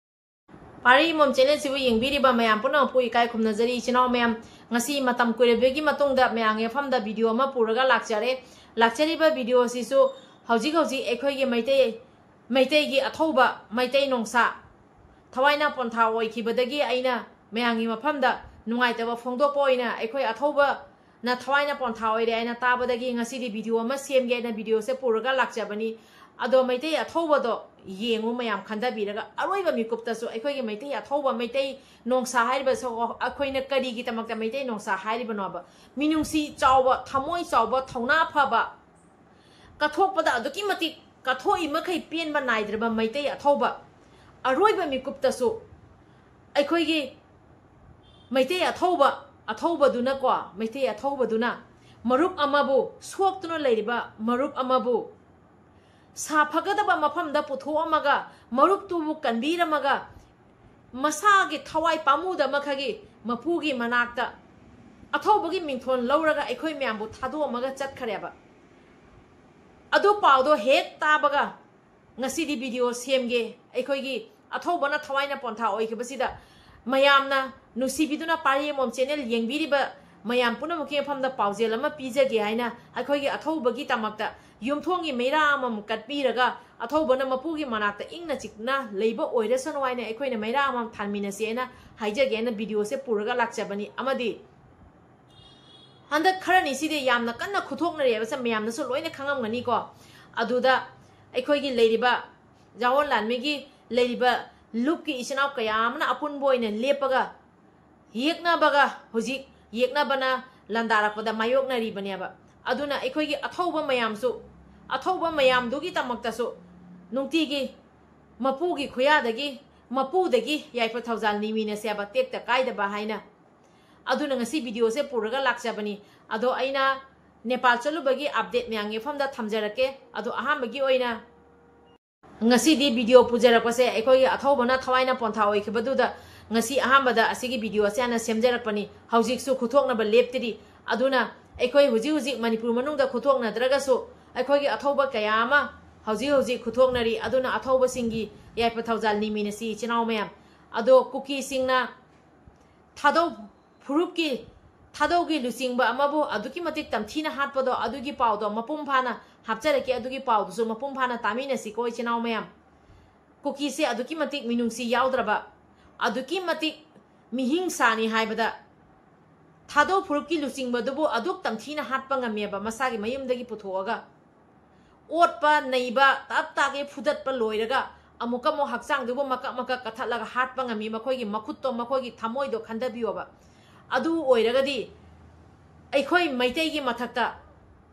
ꯄꯥꯔꯤ ꯏꯃꯣꯝ channel ꯁꯤꯕꯨ ꯌꯦꯡꯕꯤꯔꯤꯕ ꯃꯌꯥꯝ ꯄꯨꯝꯅꯃꯛꯄꯨ ꯏꯀꯥꯏ ꯈꯨꯝꯅꯖꯔꯤ꯫ ꯏꯆꯤꯟ ꯏꯅꯥꯎ ꯃꯌꯥꯝ, ꯉꯁꯤ ꯃꯇꯝ ꯀꯨꯏꯔꯕꯒꯤ ꯃꯇꯨꯡꯗ ꯃꯌꯥꯝꯒꯤ ꯃꯐꯝꯗ video ꯑꯃ ꯄꯨꯔꯒ ꯂꯥꯛꯆꯔꯦ꯫ ꯂꯥꯛꯆꯔꯤꯕ video ꯑꯁꯤꯁꯨ ꯍꯧꯖꯤꯛ ꯍꯧꯖꯤꯛ ꯑꯩꯈꯣꯏꯒꯤ ꯃꯩꯇꯩ, ꯃꯩꯇꯩꯒꯤ ꯑꯊꯧꯕ ꯃꯩꯇꯩ ꯅꯣꯡꯁꯥ ꯊꯋꯥꯏꯅ ꯄꯣꯟꯊꯥ ꯑꯣꯏꯈꯤꯕꯗꯒꯤ ꯑꯩꯅ ꯃꯌꯥꯝꯒꯤ ꯃꯐꯝꯗ ꯅꯨꯡꯉꯥꯏꯇꯕ ꯐꯣꯡꯗꯣꯛꯄ ꯑꯣꯏꯅ, ꯑꯩꯈꯣꯏ ꯑꯊꯧꯕꯅ ꯊꯋꯥꯏꯅ ꯄꯣꯟꯊꯥ ꯑꯣꯏꯔꯦ ꯍꯥꯏꯅ ꯇꯥꯕꯗꯒꯤ ꯉꯁꯤꯗꯤ video ꯑꯃ ꯁꯦꯝꯒꯦ ꯍꯥꯏꯅ video ꯁꯦ ꯄꯨꯔꯒ ꯂꯥꯛꯆꯕꯅꯤ꯫ ꯑꯗꯣ ꯃꯩꯇꯩ ꯑꯊꯧꯕꯗꯣ ꯌꯦꯡꯉꯨ ꯃꯌꯥꯝ, ꯈꯟꯊꯕꯤꯔꯒ ꯑꯔꯣꯏꯕ ꯃꯤꯀꯨꯞꯇꯁꯨ ꯑꯩꯈꯣꯏꯒꯤ ꯃꯩꯇꯩ ꯑꯊꯧꯕ, ꯃꯩꯇꯩ ꯅꯣꯡꯁꯥ ꯍꯥꯏꯔꯤꯕꯁꯨ ꯑꯩꯈꯣꯏꯅ ꯀꯔꯤꯒꯤꯗꯃꯛꯇ ꯃꯩꯇꯩ ꯅꯣꯡꯁꯥ ꯍꯥꯏꯔꯤꯕꯅꯣꯕ? ꯃꯤꯅꯨꯡꯁꯤ ꯆꯥꯎꯕ, ꯊꯃꯣꯏ ꯆꯥꯎꯕ, ꯊꯧꯅꯥ ꯐꯕ, ꯀꯠꯊꯣꯛꯄꯗ ꯑꯗꯨꯛꯀꯤ ꯃꯇꯤꯛ ꯀꯠꯊꯣꯛꯏ ꯃꯈꯩ ꯄꯦꯟꯕ ꯅꯥꯏꯗ꯭ꯔꯕ ꯃꯩꯇꯩ ꯑꯊꯧꯕ, ꯑꯔꯣꯏꯕ ꯃꯤꯀꯨꯞꯇꯁꯨ ꯑꯩꯈꯣꯏꯒꯤ ꯃꯩꯇꯩ ꯑꯊꯧꯕ, ꯑꯊꯧꯕꯗꯨꯅꯀꯣ, ꯃꯩꯇꯩ ꯑꯊꯧꯕꯗꯨꯅ ꯃꯔꯨꯞ ꯑꯃꯕꯨ, ꯁꯣꯛꯇꯨꯅ ꯂꯩꯔꯤꯕ ꯃꯔꯨꯞ ꯑꯃꯕꯨ ꯁꯥꯐꯒꯗꯕ ꯃꯐꯝꯗ ꯄꯨꯊꯣꯛꯑꯝꯃꯒ, ꯃꯔꯨꯞꯇꯨꯕꯨ ꯀꯟꯕꯤꯔꯝꯃꯒ, ꯃꯁꯥꯒꯤ ꯊꯋꯥꯏ ꯄꯥꯝꯃꯨꯗ ꯃꯈꯒꯤ ꯃꯄꯨꯒꯤ ꯃꯅꯥꯛꯇ ꯑꯊꯧꯕꯒꯤ ꯃꯤꯡꯊꯣꯜ ꯂꯧꯔꯒ ꯑꯩꯈꯣꯏ ꯃꯌꯥꯝꯕꯨ ꯊꯥꯗꯣꯛꯑꯝꯃꯒ ꯆꯠꯈ꯭ꯔꯦꯕ꯫ ꯑꯗꯨ ꯄꯥꯎꯗꯣ ꯍꯦꯛ ꯇꯥꯕꯒ ꯉꯁꯤꯗꯤ ꯚꯤꯗꯤꯑꯣ ꯁꯦꯝꯒꯦ꯫ ꯑꯩꯈꯣꯏꯒꯤ ꯑꯊꯧꯕꯅ ꯊꯋꯥꯏꯅ ꯄꯣꯟꯊꯥ ꯑꯣꯏꯈꯤꯕꯁꯤꯗ ꯃꯌꯥꯝꯅ ꯅꯨꯡꯁꯤꯕꯤꯗꯨꯅ ꯄꯥꯔꯤ ꯑꯃꯃꯝ ꯆꯦꯅꯦꯜ ꯌꯦꯡꯕꯤꯔꯤꯕ ꯃꯌꯥꯝ ꯄꯨꯝꯅꯃꯛꯀꯤ ꯃꯐꯝꯗ ꯄꯥꯎꯖꯦꯜ ꯑꯃ ꯄꯤꯖꯒꯦ ꯍꯥꯏꯅ ꯑꯩꯈꯣꯏꯒꯤ ꯑꯊꯧꯕꯒꯤꯗꯃꯛꯇ ꯌꯨꯝꯊꯣꯡꯒꯤ ꯃꯩꯔꯥ ꯑꯃꯃꯝ ꯀꯠꯄꯤꯔꯒ ꯑꯊꯧꯕꯅ ꯃꯄꯨꯒꯤ ꯃꯅꯥꯛꯇ ꯏꯪꯅ ꯆꯤꯛꯅ ꯂꯩꯕ ꯑꯣꯏꯔꯁꯅꯨ ꯍꯥꯏꯅ ꯑꯩꯈꯣꯏꯅ ꯃꯩꯔꯥ ꯑꯃꯃꯝ ꯊꯥꯟꯃꯤꯟꯅꯁꯦꯅ ꯍꯥꯏꯖꯒꯦꯅ ꯚꯤꯗꯤꯑꯣꯁꯦ ꯄꯨꯔꯒ ꯂꯥꯛꯆꯕꯅꯤ꯫ ꯑꯃꯗꯤ ꯍꯟꯗꯛ ꯈꯔꯅꯤꯁꯤꯗꯤ ꯌꯥꯝꯅ ꯀꯟꯅ ꯈꯨꯊꯣꯛꯅꯔꯤꯕꯁꯦ ꯃꯌꯥꯝꯅꯁꯨ ꯂꯣꯏꯅ ꯈꯪꯉꯝꯒꯅꯤꯀꯣ꯫ ꯑꯗꯨꯗ ꯑꯩꯈꯣꯏꯒꯤ ꯂꯩꯔꯤꯕ ꯖꯥꯋꯣꯟ ꯂꯥꯟꯃꯤꯒꯤ ꯂꯩꯔꯤꯕ ꯂꯨꯞꯀꯤ ꯏꯆꯤꯟ ꯏꯅꯥꯎ ꯀꯌꯥ ꯑꯃꯅ ꯑꯄꯨꯟꯕ ꯑꯣꯏꯅ ꯂꯦꯞꯄꯒ ꯌꯦꯛꯅꯕꯒ ꯍꯧꯖꯤꯛ ꯌꯦꯛꯅꯕꯅ ꯂꯥꯟꯗꯥꯔꯛꯄꯗ ꯃꯥꯌꯣꯛꯅꯔꯤꯕꯅꯦꯕ꯫ ꯑꯗꯨꯅ ꯑꯩꯈꯣꯏꯒꯤ ꯑꯊꯧꯕ ꯃꯌꯥꯝꯁꯨ, ꯑꯊꯧꯕ ꯃꯌꯥꯝꯗꯨꯒꯤꯗꯃꯛꯇꯁꯨ ꯅꯨꯡꯇꯤꯒꯤ ꯃꯄꯨꯒꯤ ꯈꯨꯌꯥꯗꯒꯤ, ꯃꯄꯨꯗꯒꯤ ꯌꯥꯏꯐ ꯊꯧꯖꯥꯜ ꯅꯤꯃꯤꯟꯅꯁꯦꯕ, ꯇꯦꯛꯇ ꯀꯥꯏꯗꯕ ꯍꯥꯏꯅ꯫ ꯑꯗꯨꯅ ꯉꯁꯤ ꯚꯤꯗꯤꯑꯣꯁꯦ ꯄꯨꯔꯒ ꯂꯥꯛꯆꯕꯅꯤ꯫ ꯑꯗꯣ ꯑꯩꯅ ꯅꯦꯄꯥꯜ ꯆꯠꯂꯨꯕꯒꯤ ꯑꯞꯗꯦꯠ ꯃꯌꯥꯝꯒꯤ ꯃꯐꯝꯗ ꯊꯝꯖꯔꯛꯀꯦ꯫ ꯑꯗꯣ ꯑꯍꯥꯟꯕꯒꯤ ꯑꯣꯏꯅ ꯉꯁꯤꯗꯤ ꯚꯤꯗꯤꯑꯣ ꯄꯨꯖꯔꯛꯄꯁꯦ ꯑꯩꯈꯣꯏꯒꯤ ꯑꯊꯧꯕꯅ ꯊꯋꯥꯏꯅ ꯄꯣꯟꯊꯥ ꯑꯣꯏꯈꯤꯕꯗꯨꯗ ꯉꯁꯤ ꯑꯍꯥꯟꯕꯗ ꯑꯁꯤꯒꯤ ꯚꯤꯗꯤꯑꯣ ꯑꯁꯦ ꯍꯥꯟꯅ ꯁꯦꯝꯖꯔꯛꯄꯅꯤ꯫ ꯍꯧꯖꯤꯛꯁꯨ ꯈꯨꯊꯣꯛꯅꯕ ꯂꯦꯞꯇ꯭ꯔꯤ꯫ ꯑꯗꯨꯅ ꯑꯩꯈꯣꯏ ꯍꯧꯖꯤꯛ ꯍꯧꯖꯤꯛ ꯃꯅꯤꯄꯨꯔ ꯃꯅꯨꯡꯗ ꯈꯨꯊꯣꯛꯅꯗ꯭ꯔꯒꯁꯨ ꯑꯩꯈꯣꯏꯒꯤ ꯑꯊꯧꯕ ꯀꯌꯥ ꯑꯃ ꯍꯧꯖꯤꯛ ꯍꯧꯖꯤꯛ ꯈꯨꯊꯣꯛꯅꯔꯤ꯫ ꯑꯗꯨꯅ ꯑꯊꯧꯕꯁꯤꯡꯒꯤ ꯌꯥꯏꯐ ꯊꯧꯖꯥꯜ ꯅꯤꯃꯤꯟꯅꯁꯤ ꯏꯆꯤꯟ ꯏꯅꯥꯎ ꯃꯌꯥꯝ꯫ ꯑꯗꯣ ꯀꯨꯀꯤꯁꯤꯡꯅ ꯊꯥꯗꯧ ꯐꯨꯔꯨꯞꯀꯤ ꯊꯥꯗꯧꯒꯤ ꯂꯨꯆꯤꯡꯕ ꯑꯃꯕꯨ ꯑꯗꯨꯛꯀꯤ ꯃꯇꯤꯛ ꯇꯝꯊꯤꯅ ꯍꯥꯠꯄꯗꯣ, ꯑꯗꯨꯒꯤ ꯄꯥꯎꯗꯣ ꯃꯄꯨꯡ ꯐꯥꯅ ꯍꯥꯞꯆꯔꯛꯀꯦ꯫ ꯑꯗꯨꯒꯤ ꯄꯥꯎꯗꯨꯁꯨ ꯃꯄꯨꯡ ꯐꯥꯅ ꯇꯥꯃꯤꯟꯅꯁꯤꯀꯣ ꯏꯆꯤꯟ ꯏꯅꯥꯎ ꯃꯌꯥꯝ꯫ ꯀꯨꯀꯤꯁꯦ ꯑꯗꯨꯛꯀꯤ ꯃꯇꯤꯛ ꯃꯤꯅꯨꯡꯁꯤ ꯌꯥꯎꯗ꯭ꯔꯕ, ꯑꯗꯨꯛꯀꯤ ꯃꯇꯤꯛ ꯃꯤꯍꯤꯡꯁꯥꯅꯤ ꯍꯥꯏꯕꯗ ꯊꯥꯗꯧ ꯐꯨꯔꯨꯞꯀꯤ ꯂꯨꯆꯤꯡꯕꯗꯨꯕꯨ ꯑꯗꯨꯛ ꯇꯝꯊꯤꯅ ꯍꯥꯠꯄ ꯉꯝꯃꯦꯕ ꯃꯁꯥꯒꯤ ꯃꯌꯨꯝꯗꯒꯤ ꯄꯨꯊꯣꯛꯑꯒ꯫ ꯑꯣꯠꯄ ꯅꯩꯕ ꯇꯞ ꯇꯥꯒꯦ ꯐꯨꯗꯠꯄ ꯂꯣꯏꯔꯒ ꯑꯃꯨꯛꯀ ꯑꯃꯨꯛ ꯍꯛꯆꯥꯡꯗꯨꯕꯨ ꯃꯀꯛ ꯃꯀꯛ ꯀꯠꯊꯠꯂꯒ ꯍꯥꯠꯄ ꯉꯝꯃꯤ꯫ ꯃꯈꯣꯏꯒꯤ ꯃꯈꯨꯠꯇꯣ, ꯃꯈꯣꯏꯒꯤ ꯊꯃꯣꯏꯗꯣ ꯈꯟꯊꯕꯤꯌꯣꯕ꯫ ꯑꯗꯨ ꯑꯣꯏꯔꯒꯗꯤ ꯑꯩꯈꯣꯏ ꯃꯩꯇꯩꯒꯤ ꯃꯊꯛꯇ,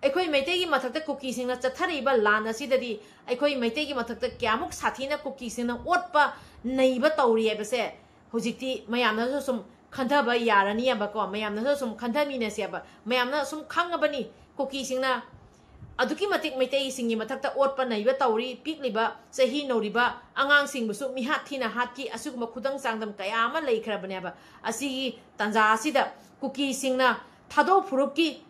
ꯑꯩꯈꯣꯏ ꯃꯩꯇꯩꯒꯤ ꯃꯊꯛꯇ ꯀꯨꯀꯤꯁꯤꯡꯅ ꯆꯠꯊꯔꯛꯏꯕ ꯂꯥꯟ ꯑꯁꯤꯗꯗꯤ ꯑꯩꯈꯣꯏ ꯃꯩꯇꯩꯒꯤ ꯃꯊꯛꯇ ꯀꯌꯥꯃꯨꯛ ꯁꯥꯊꯤꯅ ꯀꯨꯀꯤꯁꯤꯡꯅ ꯑꯣꯠꯄ ꯅꯩꯕ ꯇꯧꯔꯤ ꯍꯥꯏꯕꯁꯦ ꯍꯧꯖꯤꯛꯇꯤ ꯃꯌꯥꯝꯅꯁꯨ ꯁꯨꯝ ꯈꯟꯊꯕ ꯌꯥꯔꯅꯤꯕꯀꯣ꯫ ꯃꯌꯥꯝꯅꯁꯨ ꯁꯨꯝ ꯈꯟꯊꯃꯤꯟꯅꯁꯦꯕ꯫ ꯃꯌꯥꯝꯅ ꯁꯨꯝ ꯈꯪꯉꯕꯅꯤ, ꯀꯨꯀꯤꯁꯤꯡꯅ ꯑꯗꯨꯛꯀꯤ ꯃꯇꯤꯛ ꯃꯩꯇꯩꯁꯤꯡꯒꯤ ꯃꯊꯛꯇ ꯑꯣꯠꯄ ꯅꯩꯕ ꯇꯧꯔꯤ꯫ ꯄꯤꯛꯂꯤꯕ ꯆꯍꯤ ꯅꯧꯔꯤꯕ ꯑꯉꯥꯡꯁꯤꯡꯕꯨꯁꯨ ꯃꯤꯍꯥꯠ ꯊꯤꯅ ꯍꯥꯠꯈꯤ꯫ ꯑꯁꯤꯒꯨꯝꯕ ꯈꯨꯗꯝ ꯆꯥꯡꯗꯝ ꯀꯌꯥ ꯑꯃ ꯂꯩꯈ꯭ꯔꯕꯅꯦꯕ꯫ ꯑꯁꯤꯒꯤ ꯇꯥꯟꯖꯥ ꯑꯁꯤꯗ ꯀꯨꯀꯤꯁꯤꯡꯅ ꯊꯥꯗꯧ ꯐꯨꯔꯨꯞꯀꯤ,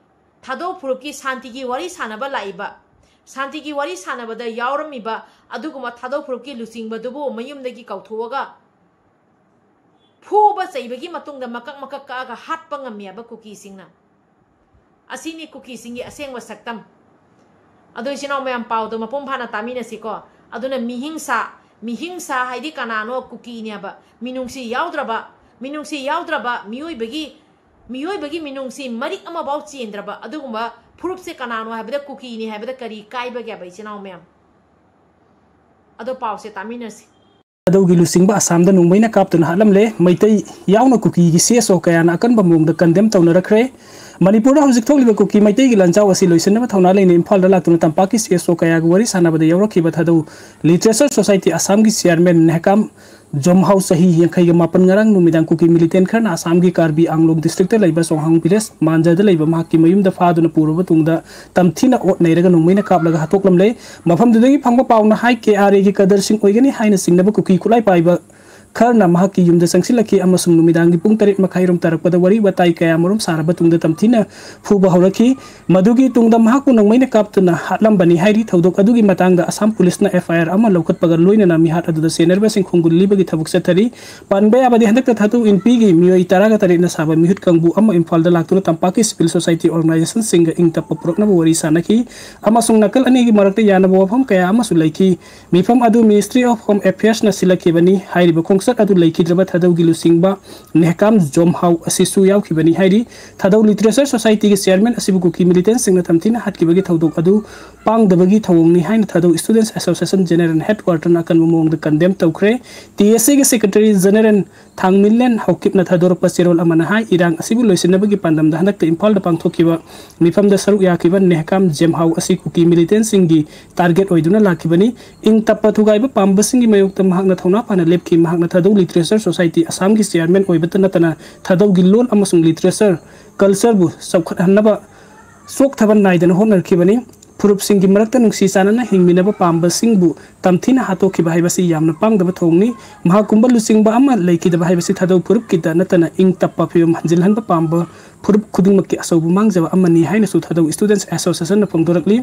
ꯊꯥꯗꯧ ꯐꯨꯔꯨꯞꯀꯤ ꯁꯥꯟꯇꯤꯒꯤ ꯋꯥꯔꯤ ꯁꯥꯟꯅꯕ ꯂꯥꯛꯏꯕ, ꯁꯥꯟꯇꯤꯒꯤ ꯋꯥꯔꯤ ꯁꯥꯟꯅꯕꯗ ꯌꯥꯎꯔꯝꯃꯤꯕ ꯑꯗꯨꯒꯨꯝꯕ ꯊꯥꯗꯧ ꯐꯨꯔꯨꯞꯀꯤ ꯂꯨꯆꯤꯡꯕꯗꯨꯕꯨ ꯃꯌꯨꯝꯗꯒꯤ ꯀꯧꯊꯣꯛꯑꯒ ꯐꯨꯕ ꯆꯩꯕꯒꯤ ꯃꯇꯨꯡꯗ ꯃꯀꯛ ꯃꯀꯛ ꯀꯛꯑꯒ ꯍꯥꯠꯄ ꯉꯝꯃꯦꯕ ꯀꯨꯀꯤꯁꯤꯡꯅ꯫ ꯑꯁꯤꯅꯤ ꯀꯨꯀꯤꯁꯤꯡꯒꯤ ꯑꯁꯦꯡꯕ ꯁꯛꯇꯝ꯫ ꯑꯗꯣ ꯏꯆꯤꯟ ꯏꯅꯥꯎ ꯃꯌꯥꯝ, ꯄꯥꯎꯗꯣ ꯃꯄꯨꯡ ꯐꯥꯅ ꯇꯥꯃꯤꯟꯅꯁꯤꯀꯣ꯫ ꯑꯗꯨꯅ ꯃꯤꯍꯤꯡꯁꯥ, ꯃꯤꯍꯤꯡꯁꯥ ꯍꯥꯏꯗꯤ ꯀꯅꯥꯅꯣ? ꯀꯨꯀꯤꯅꯦꯕ꯫ ꯃꯤꯅꯨꯡꯁꯤ ꯌꯥꯎꯗ꯭ꯔꯕ, ꯃꯤꯅꯨꯡꯁꯤ ꯌꯥꯎꯗ꯭ꯔꯕ ꯃꯤꯑꯣꯏꯕꯒꯤ, ꯃꯤꯑꯣꯏꯕꯒꯤ ꯃꯤꯅꯨꯡꯁꯤ ꯃꯔꯤꯛ ꯑꯃꯐꯥꯎ ꯆꯦꯟꯗ꯭ꯔꯕ ꯑꯗꯨꯒꯨꯝꯕ ꯐꯨꯔꯨꯞꯁꯦ ꯀꯅꯥꯅꯣ ꯍꯥꯏꯕꯗ ꯀꯨꯀꯤꯅꯤ ꯍꯥꯏꯕꯗ ꯀꯔꯤ ꯀꯥꯏꯕꯒꯦꯕ, ꯏꯆꯤꯟ ꯏꯅꯥꯎ ꯃꯌꯥꯝ? ꯑꯗꯣ ꯄꯥꯎꯁꯦ ꯇꯥꯃꯤꯟꯅꯁꯤ꯫ ꯊꯥꯗꯧꯒꯤ ꯂꯨꯆꯤꯡꯕ ꯑꯁꯥꯝꯗ ꯅꯣꯡꯃꯩꯅ ꯀꯥꯞꯇꯨꯅ ꯍꯥꯠꯂꯝꯂꯦ꯫ ꯃꯩꯇꯩ ꯌꯥꯎꯅ ꯀꯨꯀꯤꯒꯤ ꯁꯤ ꯑꯦꯁ ꯑꯣ ꯀꯌꯥꯅ ꯑꯀꯟꯕ ꯃꯑꯣꯡꯗ ꯀꯟꯗꯦꯝ ꯇꯧꯅꯔꯛꯈ꯭ꯔꯦ꯫ ꯃꯅꯤꯄꯨꯔꯗ ꯍꯧꯖꯤꯛ ꯊꯣꯛꯂꯤꯕ ꯀꯨꯀꯤ ꯃꯩꯇꯩꯒꯤ ꯂꯥꯟꯖꯥꯎ ꯑꯁꯤ ꯂꯣꯏꯁꯤꯟꯅꯕ ꯊꯧꯅꯥ ꯂꯩꯅ ꯏꯝꯐꯥꯜꯗ ꯂꯥꯛꯇꯨꯅ ꯇꯝꯄꯥꯛꯀꯤ ꯁꯤ ꯑꯦꯁ ꯑꯣ ꯀꯌꯥꯒ ꯋꯥꯔꯤ ꯁꯥꯟꯅꯕꯗ ꯌꯥꯎꯔꯛꯈꯤꯕ ꯊꯥꯗꯧ ꯂꯤꯇꯔꯦꯆꯔ ꯁꯣꯁꯥꯏꯇꯤ ꯑꯁꯥꯝꯒꯤ ꯆꯤꯌꯥꯔꯃꯦꯟ ꯅꯦꯍꯀꯥꯝ ꯖꯣꯝꯍꯥꯎ ꯆꯍꯤ ꯌꯥꯡꯈꯩꯒ ꯃꯥꯄꯟ ꯉꯔꯥꯡ ꯅꯨꯃꯤꯗꯥꯡ ꯀꯨꯀꯤ ꯃꯤꯂꯤꯇꯦꯟ ꯈꯔꯅ ꯑꯁꯥꯝꯒꯤ ꯀꯥꯔꯕꯤ ꯑꯥꯡꯂꯣꯡ ꯗꯤꯁꯇ꯭ꯔꯤꯛꯇ ꯂꯩꯕ ꯆꯣꯡꯍꯥꯡ ꯚꯤꯂꯦꯖ ꯃꯥꯟꯖꯗ ꯂꯩꯕ ꯃꯍꯥꯛꯀꯤ ꯃꯌꯨꯝꯗ ꯐꯥꯗꯨꯅ ꯄꯨꯔꯕ ꯇꯨꯡꯗ ꯇꯝꯊꯤꯅ ꯑꯣꯠ ꯅꯩꯔꯒ ꯅꯣꯡꯃꯩꯅ ꯀꯥꯞꯂꯒ ꯍꯥꯠꯇꯣꯛꯂꯝꯂꯦ꯫ ꯃꯐꯝꯗꯨꯗꯒꯤ ꯐꯪꯕ ꯄꯥꯎꯅ ꯍꯥꯏ, ꯀꯦ ꯑꯥꯔ ꯑꯦꯒꯤ ꯀꯗꯔꯁꯤꯡ ꯑꯣꯏꯒꯅꯤ ꯍꯥꯏꯅ ꯆꯤꯡꯅꯕ ꯀꯨꯀꯤ ꯈꯨꯠꯂꯥꯏ ꯄꯥꯏꯕ ꯈꯔꯅ ꯃꯍꯥꯛꯀꯤ ꯌꯨꯝꯗ ꯆꯪꯁꯤꯜꯂꯛꯈꯤ ꯑꯃꯁꯨꯡ ꯅꯨꯃꯤꯗꯥꯡꯒꯤ ꯄꯨꯡ ꯇꯔꯦꯠ ꯃꯈꯥꯏꯔꯣꯝ ꯇꯥꯔꯛꯄꯗ ꯋꯥꯔꯤ ꯋꯥꯇꯥꯏ ꯀꯌꯥꯃꯔꯨꯝ ꯁꯥꯔꯕ ꯇꯨꯡꯗ ꯇꯝꯊꯤꯅ ꯐꯨꯕ ꯍꯧꯔꯛꯈꯤ꯫ ꯃꯗꯨꯒꯤ ꯇꯨꯡꯗ ꯃꯍꯥꯛꯄꯨ ꯅꯣꯡꯃꯩꯅ ꯀꯥꯞꯇꯨꯅ ꯍꯥꯠꯂꯝꯕꯅꯤ ꯍꯥꯏꯔꯤ꯫ ꯊꯧꯗꯣꯛ ꯑꯗꯨꯒꯤ ꯃꯇꯥꯡꯗ ꯑꯁꯥꯝ ꯄꯨꯂꯤꯁꯅ ꯑꯦꯐ ꯑꯥꯏ ꯑꯥꯔ ꯑꯃ ꯂꯧꯈꯠꯄꯒ ꯂꯣꯏꯅꯅ ꯃꯤꯍꯥꯠ ꯑꯗꯨꯗ ꯆꯦꯟꯅꯔꯤꯕꯁꯤꯡ ꯈꯣꯡꯒꯨꯜ ꯂꯤꯕꯒꯤ ꯊꯕꯛ ꯆꯠꯊꯔꯤ꯫ ꯄꯟꯕ ꯌꯥꯕꯗꯤ, ꯍꯟꯗꯛꯇ ꯊꯥꯗꯧ ꯏꯟꯄꯤꯒꯤ ꯃꯤꯑꯣꯏ ꯇꯔꯥꯒ ꯇꯔꯦꯠꯅ ꯁꯥꯕ ꯃꯤꯍꯨꯠ ꯀꯥꯡꯕꯨ ꯑꯃ ꯏꯝꯐꯥꯜꯗ ꯂꯥꯛꯇꯨꯅ ꯇꯝꯄꯥꯛꯀꯤ ꯁꯤꯚꯤꯜ ꯁꯣꯁꯥꯏꯇꯤ ꯑꯣꯔꯒꯅꯥꯏꯖꯦꯁꯟꯁꯤꯡꯒ ꯏꯪ ꯇꯞꯄ ꯄꯨꯔꯛꯅꯕ ꯋꯥꯔꯤ ꯁꯥꯟꯅꯈꯤ ꯑꯃꯁꯨꯡ ꯅꯥꯀꯜ ꯑꯅꯤꯒꯤ ꯃꯔꯛꯇ ꯌꯥꯅꯕ ꯋꯥꯐꯝ ꯀꯌꯥ ꯑꯃꯁꯨ ꯂꯩꯈꯤ꯫ ꯃꯤꯐꯝ ꯑꯗꯨ ꯃꯤꯅꯤꯁꯇ꯭ꯔꯤ ꯑꯣꯐ ꯍꯣꯝ ꯑꯦꯐꯤꯌꯔꯁꯅ ꯁꯤꯜꯂꯛꯈꯤꯕꯅꯤ꯫ ꯍꯥꯏꯔꯤꯕ ꯈꯣꯡ ꯈꯣꯡꯆꯠ ꯑꯗꯨ ꯂꯩꯈꯤꯗ꯭ꯔꯕ ꯊꯥꯗꯧꯒꯤ ꯂꯨꯆꯤꯡꯕ ꯅꯦꯍꯀꯥꯝ ꯖꯣꯝꯍꯥꯎ ꯑꯁꯤꯁꯨ ꯌꯥꯎꯈꯤꯕꯅꯤ ꯍꯥꯏꯔꯤ꯫ ꯊꯥꯗꯧ ꯂꯤꯇꯔꯦꯆꯔ ꯁꯣꯁꯥꯏꯇꯤꯒꯤ ꯆꯤꯌꯔꯃꯦꯟ ꯑꯁꯤꯕꯨ ꯀꯨꯀꯤ ꯃꯤꯂꯤꯇꯦꯟꯁꯤꯡꯅ ꯊꯝꯊꯤꯅ ꯍꯥꯠꯈꯤꯕꯒꯤ ꯊꯧꯗꯣꯛ ꯑꯗꯨ ꯄꯥꯡꯗꯕꯒꯤ ꯊꯧꯑꯣꯡꯅꯤ ꯍꯥꯏꯅ ꯊꯥꯗꯧ ꯁ꯭ꯇꯨꯗꯦꯟꯠꯁ ꯑꯦꯁꯣꯁꯤꯌꯦꯁꯟ ꯖꯦꯅꯔꯦꯜ ꯍꯦꯗꯀ꯭ꯋꯥꯔꯇꯔꯅ ꯑꯀꯟꯕ ꯃꯑꯣꯡꯗ ꯀꯟꯗꯦꯝ ꯇꯧꯈ꯭ꯔꯦ꯫ ꯇꯤ ꯑꯦꯁ ꯑꯦꯒꯤ ꯁꯦꯀ꯭ꯔꯦꯇꯔꯤ ꯖꯦꯅꯔꯦꯜ ꯊꯥꯡꯃꯤꯟꯂꯦꯟ ꯍꯧꯀꯤꯞꯅ ꯊꯥꯗꯣꯔꯛꯄ ꯆꯦꯔꯣꯜ ꯑꯃꯅ ꯍꯥꯏ, ꯏꯔꯥꯡ ꯑꯁꯤꯕꯨ ꯂꯣꯏꯁꯤꯟꯅꯕꯒꯤ ꯄꯥꯟꯗꯝꯗ ꯍꯟꯗꯛꯇ ꯏꯝꯐꯥꯜꯗ ꯄꯥꯡꯊꯣꯛꯈꯤꯕ ꯃꯤꯐꯝꯗ ꯁꯔꯨꯛ ꯌꯥꯈꯤꯕ ꯅꯦꯍꯀꯥꯝ ꯖꯦꯝꯍꯥꯎ ꯑꯁꯤ ꯀꯨꯀꯤ ꯃꯤꯂꯤꯇꯦꯟꯁꯤꯡꯒꯤ ꯇꯥꯔꯒꯦꯠ ꯑꯣꯏꯗꯨꯅ ꯂꯥꯛꯈꯤꯕꯅꯤ꯫ ꯏꯪ ꯇꯞꯄ ꯊꯨꯒꯥꯏꯕ ꯄꯥꯝꯕꯁꯤꯡꯒꯤ ꯃꯥꯌꯣꯛꯇ ꯃꯍꯥꯛꯅ ꯊꯧꯅꯥ ꯐꯅ ꯂꯦꯞꯈꯤ꯫ ꯃꯍꯥꯛꯅ ꯊꯥꯗꯧ ꯂꯤꯇꯔꯦꯆꯔ ꯁꯣꯁꯥꯏꯇꯤ ꯑꯁꯥꯝꯒꯤ ꯆꯤꯌꯔꯃꯦꯟ ꯑꯣꯏꯕꯇ ꯅꯠꯇꯅ ꯊꯥꯗꯧꯒꯤ ꯂꯣꯟ ꯑꯃꯁꯨꯡ ꯂꯤꯇꯔꯦꯆꯔ ꯀꯜꯆꯔꯕꯨ ꯆꯥꯎꯈꯠꯍꯟꯅꯕ ꯆꯣꯛꯊꯕ ꯅꯥꯏꯗꯅ ꯍꯣꯠꯅꯔꯛꯈꯤꯕꯅꯤ꯫ ꯐꯨꯔꯨꯞꯁꯤꯡꯒꯤ ꯃꯔꯛꯇ ꯅꯨꯡꯁꯤ ꯆꯥꯟꯅꯅ ꯍꯤꯡꯃꯤꯟꯅꯕ ꯄꯥꯝꯕꯁꯤꯡꯕꯨ ꯇꯝꯊꯤꯅ ꯍꯥꯠꯇꯣꯛꯈꯤꯕ ꯍꯥꯏꯕꯁꯤ ꯌꯥꯝꯅ ꯄꯥꯡꯗꯕ ꯊꯧꯑꯣꯡꯅꯤ꯫ ꯃꯍꯥꯛꯀꯨꯝꯕ ꯂꯨꯆꯤꯡꯕ ꯑꯃ ꯂꯩꯈꯤꯗꯕ ꯍꯥꯏꯕꯁꯤ ꯊꯥꯗꯧ ꯐꯨꯔꯨꯞꯀꯤꯗ ꯅꯠꯇꯅ ꯏꯪ ꯇꯞꯄ ꯐꯤꯕꯝ ꯍꯟꯖꯤꯜꯍꯟꯕ ꯄꯥꯝꯕ ꯐꯨꯔꯨꯞ ꯈꯨꯗꯤꯡꯃꯛꯀꯤ ꯑꯆꯧꯕ ꯃꯥꯡꯖꯕ ꯑꯃꯅꯤ ꯍꯥꯏꯅꯁꯨ ꯊꯥꯗꯧ ꯁ꯭ꯇꯨꯗꯦꯟꯠꯁ ꯑꯦꯁꯣꯁꯤꯌꯦꯁꯟꯅ ꯐꯣꯡꯗꯣꯔꯛꯂꯤ꯫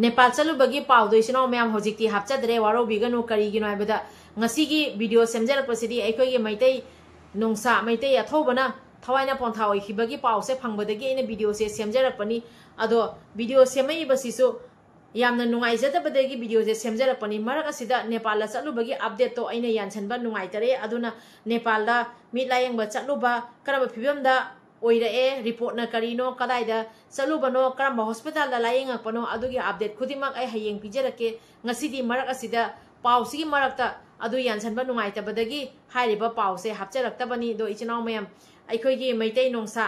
ꯅꯦꯄꯥꯜ ꯆꯠꯂꯨꯕꯒꯤ ꯄꯥꯎꯗꯣ ꯏꯆꯤꯟ ꯏꯅꯥꯎ ꯃꯌꯥꯝ ꯍꯧꯖꯤꯛꯇꯤ ꯍꯥꯞꯆꯗ꯭ꯔꯦ, ꯋꯥꯔꯧꯕꯤꯒꯅꯨ꯫ ꯀꯔꯤꯒꯤꯅꯣ ꯍꯥꯏꯕꯗ ꯉꯁꯤꯒꯤ ꯚꯤꯗꯤꯑꯣ ꯁꯦꯝꯖꯔꯛꯄꯁꯤꯗꯤ ꯑꯩꯈꯣꯏꯒꯤ ꯃꯩꯇꯩ ꯅꯣꯡꯁꯥ, ꯃꯩꯇꯩ ꯑꯊꯧꯕꯅ ꯊꯋꯥꯏꯅ ꯄꯣꯟꯊꯥ ꯑꯣꯏꯈꯤꯕꯒꯤ ꯄꯥꯎꯁꯦ ꯐꯪꯕꯗꯒꯤ ꯑꯩꯅ ꯚꯤꯗꯤꯑꯣꯁꯦ ꯁꯦꯝꯖꯔꯛꯄꯅꯤ꯫ ꯑꯗꯣ ꯚꯤꯗꯤꯑꯣ ꯁꯦꯝꯃꯛꯏꯕꯁꯤꯁꯨ ꯌꯥꯝꯅ ꯅꯨꯡꯉꯥꯏꯖꯗꯕꯗꯒꯤ ꯚꯤꯗꯤꯑꯣꯁꯦ ꯁꯦꯝꯖꯔꯛꯄꯅꯤ꯫ ꯃꯔꯛ ꯑꯁꯤꯗ ꯅꯦꯄꯥꯜꯗ ꯆꯠꯂꯨꯕꯒꯤ ꯑꯞꯗꯦꯠꯇꯣ ꯑꯩꯅ ꯌꯥꯟꯁꯤꯟꯕ ꯅꯨꯡꯉꯥꯏꯇꯔꯦ꯫ ꯑꯗꯨꯅ ꯅꯦꯄꯥꯜꯗ ꯃꯤꯠ ꯂꯥꯌꯦꯡꯕ ꯆꯠꯂꯨꯕ, ꯀꯔꯝꯕ ꯐꯤꯕꯝꯗ ꯑꯣꯏꯔꯛꯑꯦ, ꯔꯤꯄꯣꯔꯠꯅ ꯀꯔꯤꯅꯣ, ꯀꯗꯥꯏꯗ ꯆꯠꯂꯨꯕꯅꯣ, ꯀꯔꯝꯕ ꯍꯣꯁꯄꯤꯇꯥꯜꯗ ꯂꯥꯌꯦꯡꯉꯛꯄꯅꯣ, ꯑꯗꯨꯒꯤ ꯑꯞꯗꯦꯠ ꯈꯨꯗꯤꯡꯃꯛ ꯑꯩ ꯍꯌꯦꯡ ꯄꯤꯖꯔꯛꯀꯦ꯫ ꯉꯁꯤꯗꯤ ꯃꯔꯛ ꯑꯁꯤꯗ ꯄꯥꯎꯁꯤꯒꯤ ꯃꯔꯛꯇ ꯑꯗꯨ ꯌꯥꯟꯁꯤꯟꯕ ꯅꯨꯡꯉꯥꯏꯇꯕꯗꯒꯤ ꯍꯥꯏꯔꯤꯕ ꯄꯥꯎꯁꯦ ꯍꯥꯞꯆꯔꯛꯇꯕꯅꯤ꯫ ꯑꯗꯣ ꯏꯆꯤꯟ ꯏꯅꯥꯎ ꯃꯌꯥꯝ, ꯑꯩꯈꯣꯏꯒꯤ ꯃꯩꯇꯩ ꯅꯣꯡꯁꯥ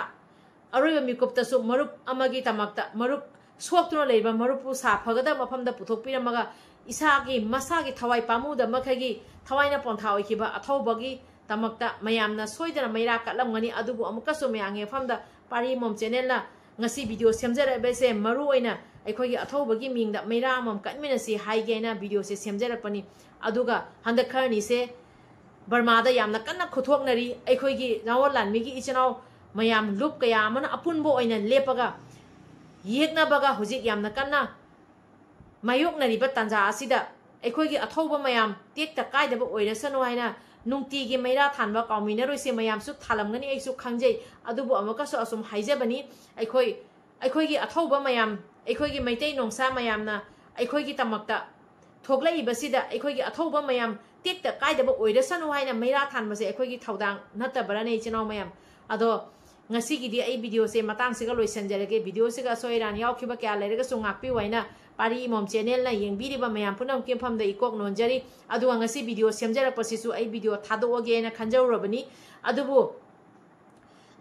ꯑꯔꯣꯏꯕ ꯃꯤꯀꯨꯞꯇꯁꯨ ꯃꯔꯨꯞ ꯑꯃꯒꯤꯗꯃꯛꯇ, ꯃꯔꯨꯞ ꯁꯣꯛꯇꯨꯅ ꯂꯩꯔꯤꯕ ꯃꯔꯨꯞꯄꯨ ꯁꯥꯐꯒꯗꯕ ꯃꯐꯝꯗ ꯄꯨꯊꯣꯛꯄꯤꯔꯝꯃꯒ, ꯏꯁꯥꯒꯤ, ꯃꯁꯥꯒꯤ ꯊꯋꯥꯏ ꯄꯥꯝꯃꯨꯗꯕ ꯃꯈꯩꯒꯤ ꯊꯋꯥꯏꯅ ꯄꯣꯟꯊꯥ ꯑꯣꯏꯈꯤꯕ ꯑꯊꯧꯕꯒꯤ ꯗꯃꯛꯇ ꯃꯌꯥꯝꯅ ꯁꯣꯏꯗꯅ ꯃꯩꯔꯥ ꯀꯠꯂꯝꯒꯅꯤ꯫ ꯑꯗꯨꯕꯨ ꯑꯃꯨꯛꯀꯁꯨ ꯃꯌꯥꯝꯒꯤ ꯃꯐꯝꯗ ꯄꯥꯔꯤ ꯃꯣꯝ ꯆꯦꯅꯦꯜꯅ ꯉꯁꯤ ꯚꯤꯗꯤꯑꯣ ꯁꯦꯝꯖꯔꯛꯂꯤꯕꯁꯦ ꯃꯔꯨ ꯑꯣꯏꯅ ꯑꯩꯈꯣꯏꯒꯤ ꯑꯊꯧꯕꯒꯤ ꯃꯤꯡꯗ ꯃꯩꯔꯥ ꯑꯃꯃꯝ ꯀꯠꯃꯤꯟꯅꯁꯤ ꯍꯥꯏꯒꯦ ꯍꯥꯏꯅ ꯚꯤꯗꯤꯑꯣꯁꯦ ꯁꯦꯝꯖꯔꯛꯄꯅꯤ꯫ ꯑꯗꯨꯒ ꯍꯟꯗꯛ ꯈꯔꯅꯤꯁꯦ ꯕꯔꯃꯥꯗ ꯌꯥꯝꯅ ꯀꯟꯅ ꯈꯨꯠꯊꯣꯛꯅꯔꯤ꯫ ꯑꯩꯈꯣꯏꯒꯤ ꯅꯥꯋꯣꯟ ꯂꯥꯟꯃꯤꯒꯤ ꯏꯆꯤꯟ ꯏꯅꯥꯎ ꯃꯌꯥꯝ ꯂꯨꯞ ꯀꯌꯥ ꯑꯃꯅ ꯑꯄꯨꯟꯕ ꯑꯣꯏꯅ ꯂꯦꯞꯄꯒ ꯌꯦꯛꯅꯕꯒ ꯍꯧꯖꯤꯛ ꯌꯥꯝꯅ ꯀꯟꯅ ꯃꯥꯌꯣꯛꯅꯔꯤꯕ ꯇꯥꯟꯖꯥ ꯑꯁꯤꯗ ꯑꯩꯈꯣꯏꯒꯤ ꯑꯊꯧꯕ ꯃꯌꯥꯝ ꯇꯦꯛꯇ ꯀꯥꯏꯗꯕ ꯑꯣꯏꯔꯁꯅꯨ ꯍꯥꯏꯅ ꯅꯨꯡꯇꯤꯒꯤ ꯃꯩꯔꯥ ꯊꯥꯟꯕ ꯀꯥꯎꯃꯤꯟꯅꯔꯣꯏꯁꯦ꯫ ꯃꯌꯥꯝꯁꯨ ꯊꯥꯜꯂꯝꯒꯅꯤ, ꯑꯩꯁꯨ ꯈꯪꯖꯩ꯫ ꯑꯗꯨꯕꯨ ꯑꯃꯨꯛꯀꯁꯨ ꯑꯁꯨꯝ ꯍꯥꯏꯖꯕꯅꯤ, ꯑꯩꯈꯣꯏ, ꯑꯩꯈꯣꯏꯒꯤ ꯑꯊꯧꯕ ꯃꯌꯥꯝ, ꯑꯩꯈꯣꯏꯒꯤ ꯃꯩꯇꯩ ꯅꯣꯡꯁꯥ ꯃꯌꯥꯝꯅ ꯑꯩꯈꯣꯏꯒꯤꯗꯃꯛꯇ ꯊꯣꯛꯂꯛꯏꯕꯁꯤꯗ ꯑꯩꯈꯣꯏꯒꯤ ꯑꯊꯧꯕ ꯃꯌꯥꯝ ꯇꯦꯛꯇ ꯀꯥꯏꯗꯕ ꯑꯣꯏꯔꯁꯅꯨ ꯍꯥꯏꯅ ꯃꯩꯔꯥ ꯊꯥꯟꯕꯁꯦ ꯑꯩꯈꯣꯏꯒꯤ ꯊꯧꯗꯥꯡ ꯅꯠꯇꯕ꯭ꯔꯅꯦ, ꯏꯆꯤꯟ ꯏꯅꯥꯎ ꯃꯌꯥꯝ? ꯑꯗꯣ ꯉꯁꯤꯒꯤꯗꯤ ꯑꯩ ꯚꯤꯗꯤꯑꯣꯁꯦ ꯃꯇꯥꯡꯁꯤꯒ ꯂꯣꯏꯁꯤꯟꯖꯔꯒꯦ꯫ ꯚꯤꯗꯤꯑꯣꯁꯤꯒ ꯑꯁꯣꯏ ꯑꯔꯥꯟ ꯌꯥꯎꯈꯤꯕ ꯀꯌꯥ ꯂꯩꯔꯒꯁꯨ ꯉꯥꯛꯄꯤꯌꯨ ꯍꯥꯏꯅ ꯄꯥꯔꯤ ꯏꯃꯣꯝ ꯆꯦꯅꯦꯜꯅ ꯌꯦꯡꯕꯤꯔꯤꯕ ꯃꯌꯥꯝ ꯄꯨꯝꯅꯃꯛꯀꯤ ꯃꯐꯝꯗ ꯏꯀꯣꯛ ꯅꯣꯟꯖꯔꯤ꯫ ꯑꯗꯨꯒ ꯉꯁꯤ ꯚꯤꯗꯤꯑꯣ ꯁꯦꯝꯖꯔꯛꯄꯁꯤꯁꯨ ꯑꯩ ꯚꯤꯗꯤꯑꯣ ꯊꯥꯗꯣꯛꯑꯒꯦꯅ ꯈꯟꯖꯔꯨꯔꯕꯅꯤ꯫ ꯑꯗꯨꯕꯨ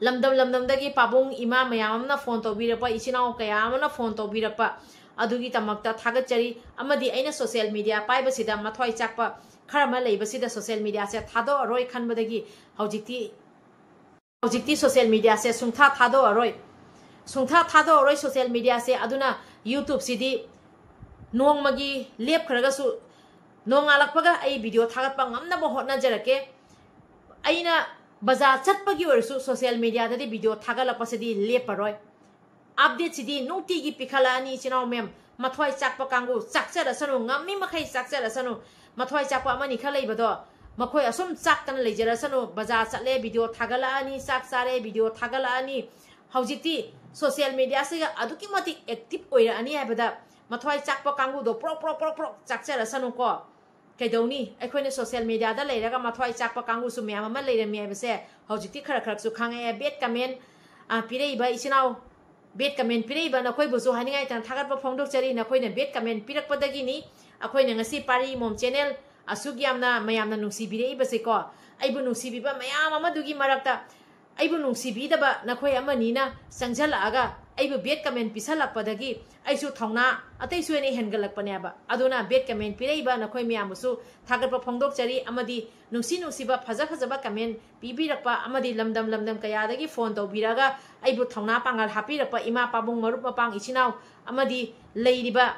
ꯂꯝꯗꯝ ꯂꯝꯗꯝꯗꯒꯤ ꯄꯥꯕꯨꯡ ꯏꯃꯥ ꯃꯌꯥꯝ ꯑꯃꯅ ꯐꯣꯟ ꯇꯧꯕꯤꯔꯛꯄ, ꯏꯆꯤꯟ ꯏꯅꯥꯎ ꯀꯌꯥ ꯑꯃꯅ ꯐꯣꯟ ꯇꯧꯕꯤꯔꯛꯄ, ꯑꯗꯨꯒꯤꯗꯃꯛꯇ ꯊꯥꯒꯠꯆꯔꯤ꯫ ꯑꯃꯗꯤ ꯑꯩꯅ ꯁꯣꯁꯤꯌꯦꯜ ꯃꯤꯗꯤꯌꯥ ꯄꯥꯏꯕꯁꯤꯗ ꯃꯊ꯭ꯋꯥꯏ ꯆꯥꯛꯄ ꯈꯔ ꯑꯃ ꯂꯩꯕꯁꯤꯗ ꯁꯣꯁꯤꯌꯦꯜ ꯃꯤꯗꯤꯌꯥꯁꯦ ꯊꯥꯗꯣꯛꯑꯔꯣꯏ ꯈꯟꯕꯗꯒꯤ ꯍꯧꯖꯤꯛꯇꯤ, ꯍꯧꯖꯤꯛꯇꯤ ꯁꯣꯁꯤꯌꯦꯜ ꯃꯤꯗꯤꯌꯥꯁꯦ ꯁꯨꯡꯊꯥ ꯊꯥꯗꯣꯛꯑꯔꯣꯏ, ꯁꯨꯡꯊꯥ ꯊꯥꯗꯣꯛꯑꯔꯣꯏ ꯁꯣꯁꯤꯌꯦꯜ ꯃꯤꯗꯤꯌꯥꯁꯦ꯫ ꯑꯗꯨꯅ ꯌꯨꯇ꯭ꯌꯨꯕꯁꯤꯗꯤ ꯅꯣꯡꯃꯒꯤ ꯂꯦꯞꯈ꯭ꯔꯒꯁꯨ ꯅꯣꯡꯉꯥꯜꯂꯛꯄꯒ ꯑꯩ ꯚꯤꯗꯤꯑꯣ ꯊꯥꯒꯠꯄ ꯉꯝꯅꯕ ꯍꯣꯠꯅꯖꯔꯛꯀꯦ꯫ ꯑꯩꯅ ꯕꯖꯥꯔ ꯆꯠꯄꯒꯤ ꯑꯣꯏꯔꯁꯨ ꯁꯣꯁꯤꯌꯦꯜ ꯃꯤꯗꯤꯌꯥꯗꯗꯤ ꯚꯤꯗꯤꯑꯣ ꯊꯥꯒꯠꯂꯛꯄꯁꯤꯗꯤ ꯂꯦꯞꯄꯔꯣꯏ꯫ ꯑꯞꯗꯦꯠꯁꯤꯗꯤ ꯅꯨꯡꯇꯤꯒꯤ ꯄꯤꯈꯠꯂꯛꯑꯅꯤ, ꯏꯆꯤꯟ ꯏꯅꯥꯎ ꯃꯌꯥꯝ꯫ ꯃꯊ꯭ꯋꯥꯏ ꯆꯥꯛꯄ ꯀꯥꯡꯕꯨ ꯆꯥꯛꯆꯔꯁꯅꯨ, ꯉꯝꯃꯤ ꯃꯈꯩ ꯆꯥꯛꯆꯔꯁꯅꯨ꯫ ꯃꯊ꯭ꯋꯥꯏ ꯆꯥꯛꯄ ꯑꯃꯅꯤ ꯈꯔ ꯂꯩꯕꯗꯣ, ꯃꯈꯣꯏ ꯑꯁꯨꯝ ꯆꯥꯛꯇꯅ ꯂꯩꯖꯔꯁꯅꯨ꯫ ꯕꯖꯥꯔ ꯆꯠꯂꯦ, ꯚꯤꯗꯤꯑꯣ ꯊꯥꯒꯠꯂꯛꯑꯅꯤ, ꯆꯥꯛ ꯆꯥꯔꯦ, ꯚꯤꯗꯤꯑꯣ ꯊꯥꯒꯠꯂꯛꯑꯅꯤ꯫ ꯍꯧꯖꯤꯛꯇꯤ ꯁꯣꯁꯤꯌꯦꯜ ꯃꯤꯗꯤꯌꯥꯁꯤꯒ ꯑꯗꯨꯛꯀꯤ ꯃꯇꯤꯛ ꯑꯦꯛꯇꯤꯚ ꯑꯣꯏꯔꯛꯑꯅꯤ ꯍꯥꯏꯕꯗ ꯃꯊ꯭ꯋꯥꯏ ꯆꯥꯛꯄ ꯀꯥꯡꯕꯨꯗꯣ ꯄ꯭ꯔꯣꯛ ꯄ꯭ꯔꯣꯛ ꯄ꯭ꯔꯣꯛ ꯄ꯭ꯔꯣꯛ ꯆꯥꯛꯆꯔꯁꯅꯨꯀꯣ꯫ ꯀꯩꯗꯧꯅꯤ, ꯑꯩꯈꯣꯏꯅ ꯁꯣꯁꯤꯌꯦꯜ ꯃꯤꯗꯤꯌꯥꯗ ꯂꯩꯔꯒ ꯃꯊ꯭ꯋꯥꯏ ꯆꯥꯛꯄ ꯀꯥꯡꯕꯨꯁꯨ ꯃꯌꯥꯝ ꯑꯃ ꯂꯩꯔꯝꯃꯤ ꯍꯥꯏꯕꯁꯦ ꯍꯧꯖꯤꯛꯇꯤ ꯈꯔ ꯈꯔꯁꯨ ꯈꯪꯉꯛꯑꯦ꯫ ꯕꯦꯠ ꯀꯃꯦꯟ, ꯑ, ꯄꯤꯔꯛꯏꯕ ꯏꯆꯤꯟ ꯏꯅꯥꯎ, ꯕꯦꯠ ꯀꯃꯦꯟ ꯄꯤꯔꯛꯏꯕ ꯅꯈꯣꯏꯕꯨꯁꯨ ꯍꯥꯏꯅꯤꯡꯉꯥꯏ ꯂꯩꯇꯅ ꯊꯥꯒꯠꯄ ꯐꯣꯡꯗꯣꯛꯆꯔꯤ꯫ ꯅꯈꯣꯏꯅ ꯕꯦꯠ ꯀꯃꯦꯟ ꯄꯤꯔꯛꯄꯗꯒꯤꯅꯤ ꯑꯩꯈꯣꯏꯅ ꯉꯁꯤ ꯄꯥꯔꯤ ꯏꯃꯣꯝ ꯆꯦꯅꯦꯜ ꯑꯁꯨꯛ ꯌꯥꯝꯅ ꯃꯌꯥꯝꯅ ꯅꯨꯡꯁꯤꯕꯤꯔꯛꯏꯕꯁꯦꯀꯣ꯫ ꯑꯩꯕꯨ ꯅꯨꯡꯁꯤꯕꯤꯕ ꯃꯌꯥꯝ ꯑꯃꯗꯨꯒꯤ ꯃꯔꯛꯇ ꯑꯩꯕꯨ ꯅꯨꯡꯁꯤꯕꯤꯗꯕ ꯅꯈꯣꯏ ꯑꯃꯅꯤꯅ ꯆꯪꯁꯤꯜꯂꯛꯑꯒ ꯑꯩꯕꯨ ꯕꯦꯠ ꯀꯃꯦꯟ ꯄꯤꯁꯜꯂꯛꯄꯗꯒꯤ ꯑꯩꯁꯨ ꯊꯧꯅꯥ ꯑꯇꯩꯁꯨ ꯍꯦꯟꯅ ꯍꯦꯟꯒꯠꯂꯛꯄꯅꯦꯕ꯫ ꯑꯗꯨꯅ ꯕꯦꯠ ꯀꯃꯦꯟ ꯄꯤꯔꯛꯏꯕ ꯅꯈꯣꯏ ꯃꯌꯥꯝꯕꯨꯁꯨ ꯊꯥꯒꯠꯄ ꯐꯣꯡꯗꯣꯛꯆꯔꯤ꯫ ꯑꯃꯗꯤ ꯅꯨꯡꯁꯤ ꯅꯨꯡꯁꯤꯕ ꯐꯖ ꯐꯖꯕ ꯀꯃꯦꯟ ꯄꯤꯕꯤꯔꯛꯄ ꯑꯃꯗꯤ ꯂꯝꯗꯝ ꯂꯝꯗꯝ ꯀꯌꯥꯗꯒꯤ ꯐꯣꯟ ꯇꯧꯕꯤꯔꯛꯑꯒ ꯑꯩꯕꯨ ꯊꯧꯅꯥ ꯄꯥꯡꯒꯜ ꯍꯥꯞꯄꯤꯔꯛꯄ ꯏꯃꯥ ꯄꯥꯕꯨꯡ ꯃꯔꯨꯞ ꯃꯄꯥꯡ ꯏꯆꯤꯟ ꯏꯅꯥꯎ ꯑꯃꯗꯤ ꯂꯩꯔꯤꯕ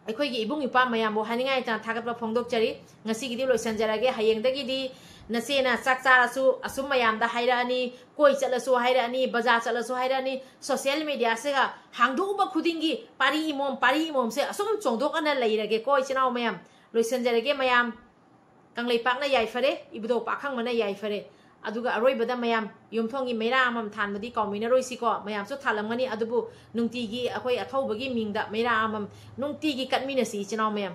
ꯑꯩꯈꯣꯏꯒꯤ ꯏꯕꯨꯡ ꯏꯄ꯭ꯋꯥ ꯃꯌꯥꯝꯕꯨ ꯍꯥꯏꯅꯤꯡꯉꯥꯏ ꯂꯩꯇꯅ ꯊꯥꯒꯠꯄ ꯐꯣꯡꯗꯣꯛꯆꯔꯤ꯫ ꯉꯁꯤꯒꯤꯗꯤ ꯂꯣꯏꯁꯤꯟꯖꯔꯒꯦ꯫ ꯍꯌꯦꯡꯗꯒꯤꯗꯤ ꯅꯆꯦꯅ ꯆꯥꯛ ꯆꯥꯔꯁꯨ ꯑꯁꯨꯝ ꯃꯌꯥꯝꯗ ꯍꯥꯏꯔꯛꯑꯅꯤ, ꯀꯣꯏ ꯆꯠꯂꯁꯨ ꯍꯥꯏꯔꯛꯑꯅꯤ, ꯕꯖꯥꯔ ꯆꯠꯂꯁꯨ ꯍꯥꯏꯔꯛꯑꯅꯤ꯫ ꯁꯣꯁꯤꯌꯦꯜ ꯃꯤꯗꯤꯌꯥꯁꯤꯒ ꯍꯥꯡꯗꯣꯛꯎꯕ ꯈꯨꯗꯤꯡꯒꯤ ꯄꯥꯔꯤ ꯏꯃꯣꯝ, ꯄꯥꯔꯤ ꯏꯃꯣꯝꯁꯦ ꯑꯁꯨꯝ ꯆꯣꯡꯗꯣꯛꯑꯅ ꯂꯩꯔꯒꯦꯀꯣ, ꯏꯆꯤꯟ ꯏꯅꯥꯎ ꯃꯌꯥꯝ꯫ ꯂꯣꯏꯁꯤꯟꯖꯔꯒꯦ ꯃꯌꯥꯝ꯫ ꯀꯪꯂꯩꯄꯥꯛꯅ ꯌꯥꯏꯐꯔꯦ, ꯏꯕꯨꯙꯧ ꯄꯥꯈꯪꯕꯅ ꯌꯥꯏꯐꯔꯦ꯫ ꯑꯗꯨꯒ ꯑꯔꯣꯏꯕꯗ ꯃꯌꯥꯝ, ꯌꯨꯝꯊꯣꯡꯒꯤ ꯃꯩꯔꯥ ꯑꯃꯃꯝ ꯊꯥꯟꯕꯗꯤ ꯀꯥꯎꯃꯤꯟꯅꯔꯣꯏꯁꯤꯀꯣ꯫ ꯃꯌꯥꯝꯁꯨ ꯊꯥꯜꯂꯝꯒꯅꯤ, ꯑꯗꯨꯕꯨ ꯅꯨꯡꯇꯤꯒꯤ ꯑꯩꯈꯣꯏ ꯑꯊꯧꯕꯒꯤ ꯃꯤꯡꯗ ꯃꯩꯔꯥ ꯑꯃꯃꯝ ꯅꯨꯡꯇꯤꯒꯤ ꯀꯠꯃꯤꯟꯅꯁꯤ, ꯏꯆꯤꯟ ꯏꯅꯥꯎ ꯃꯌꯥꯝ꯫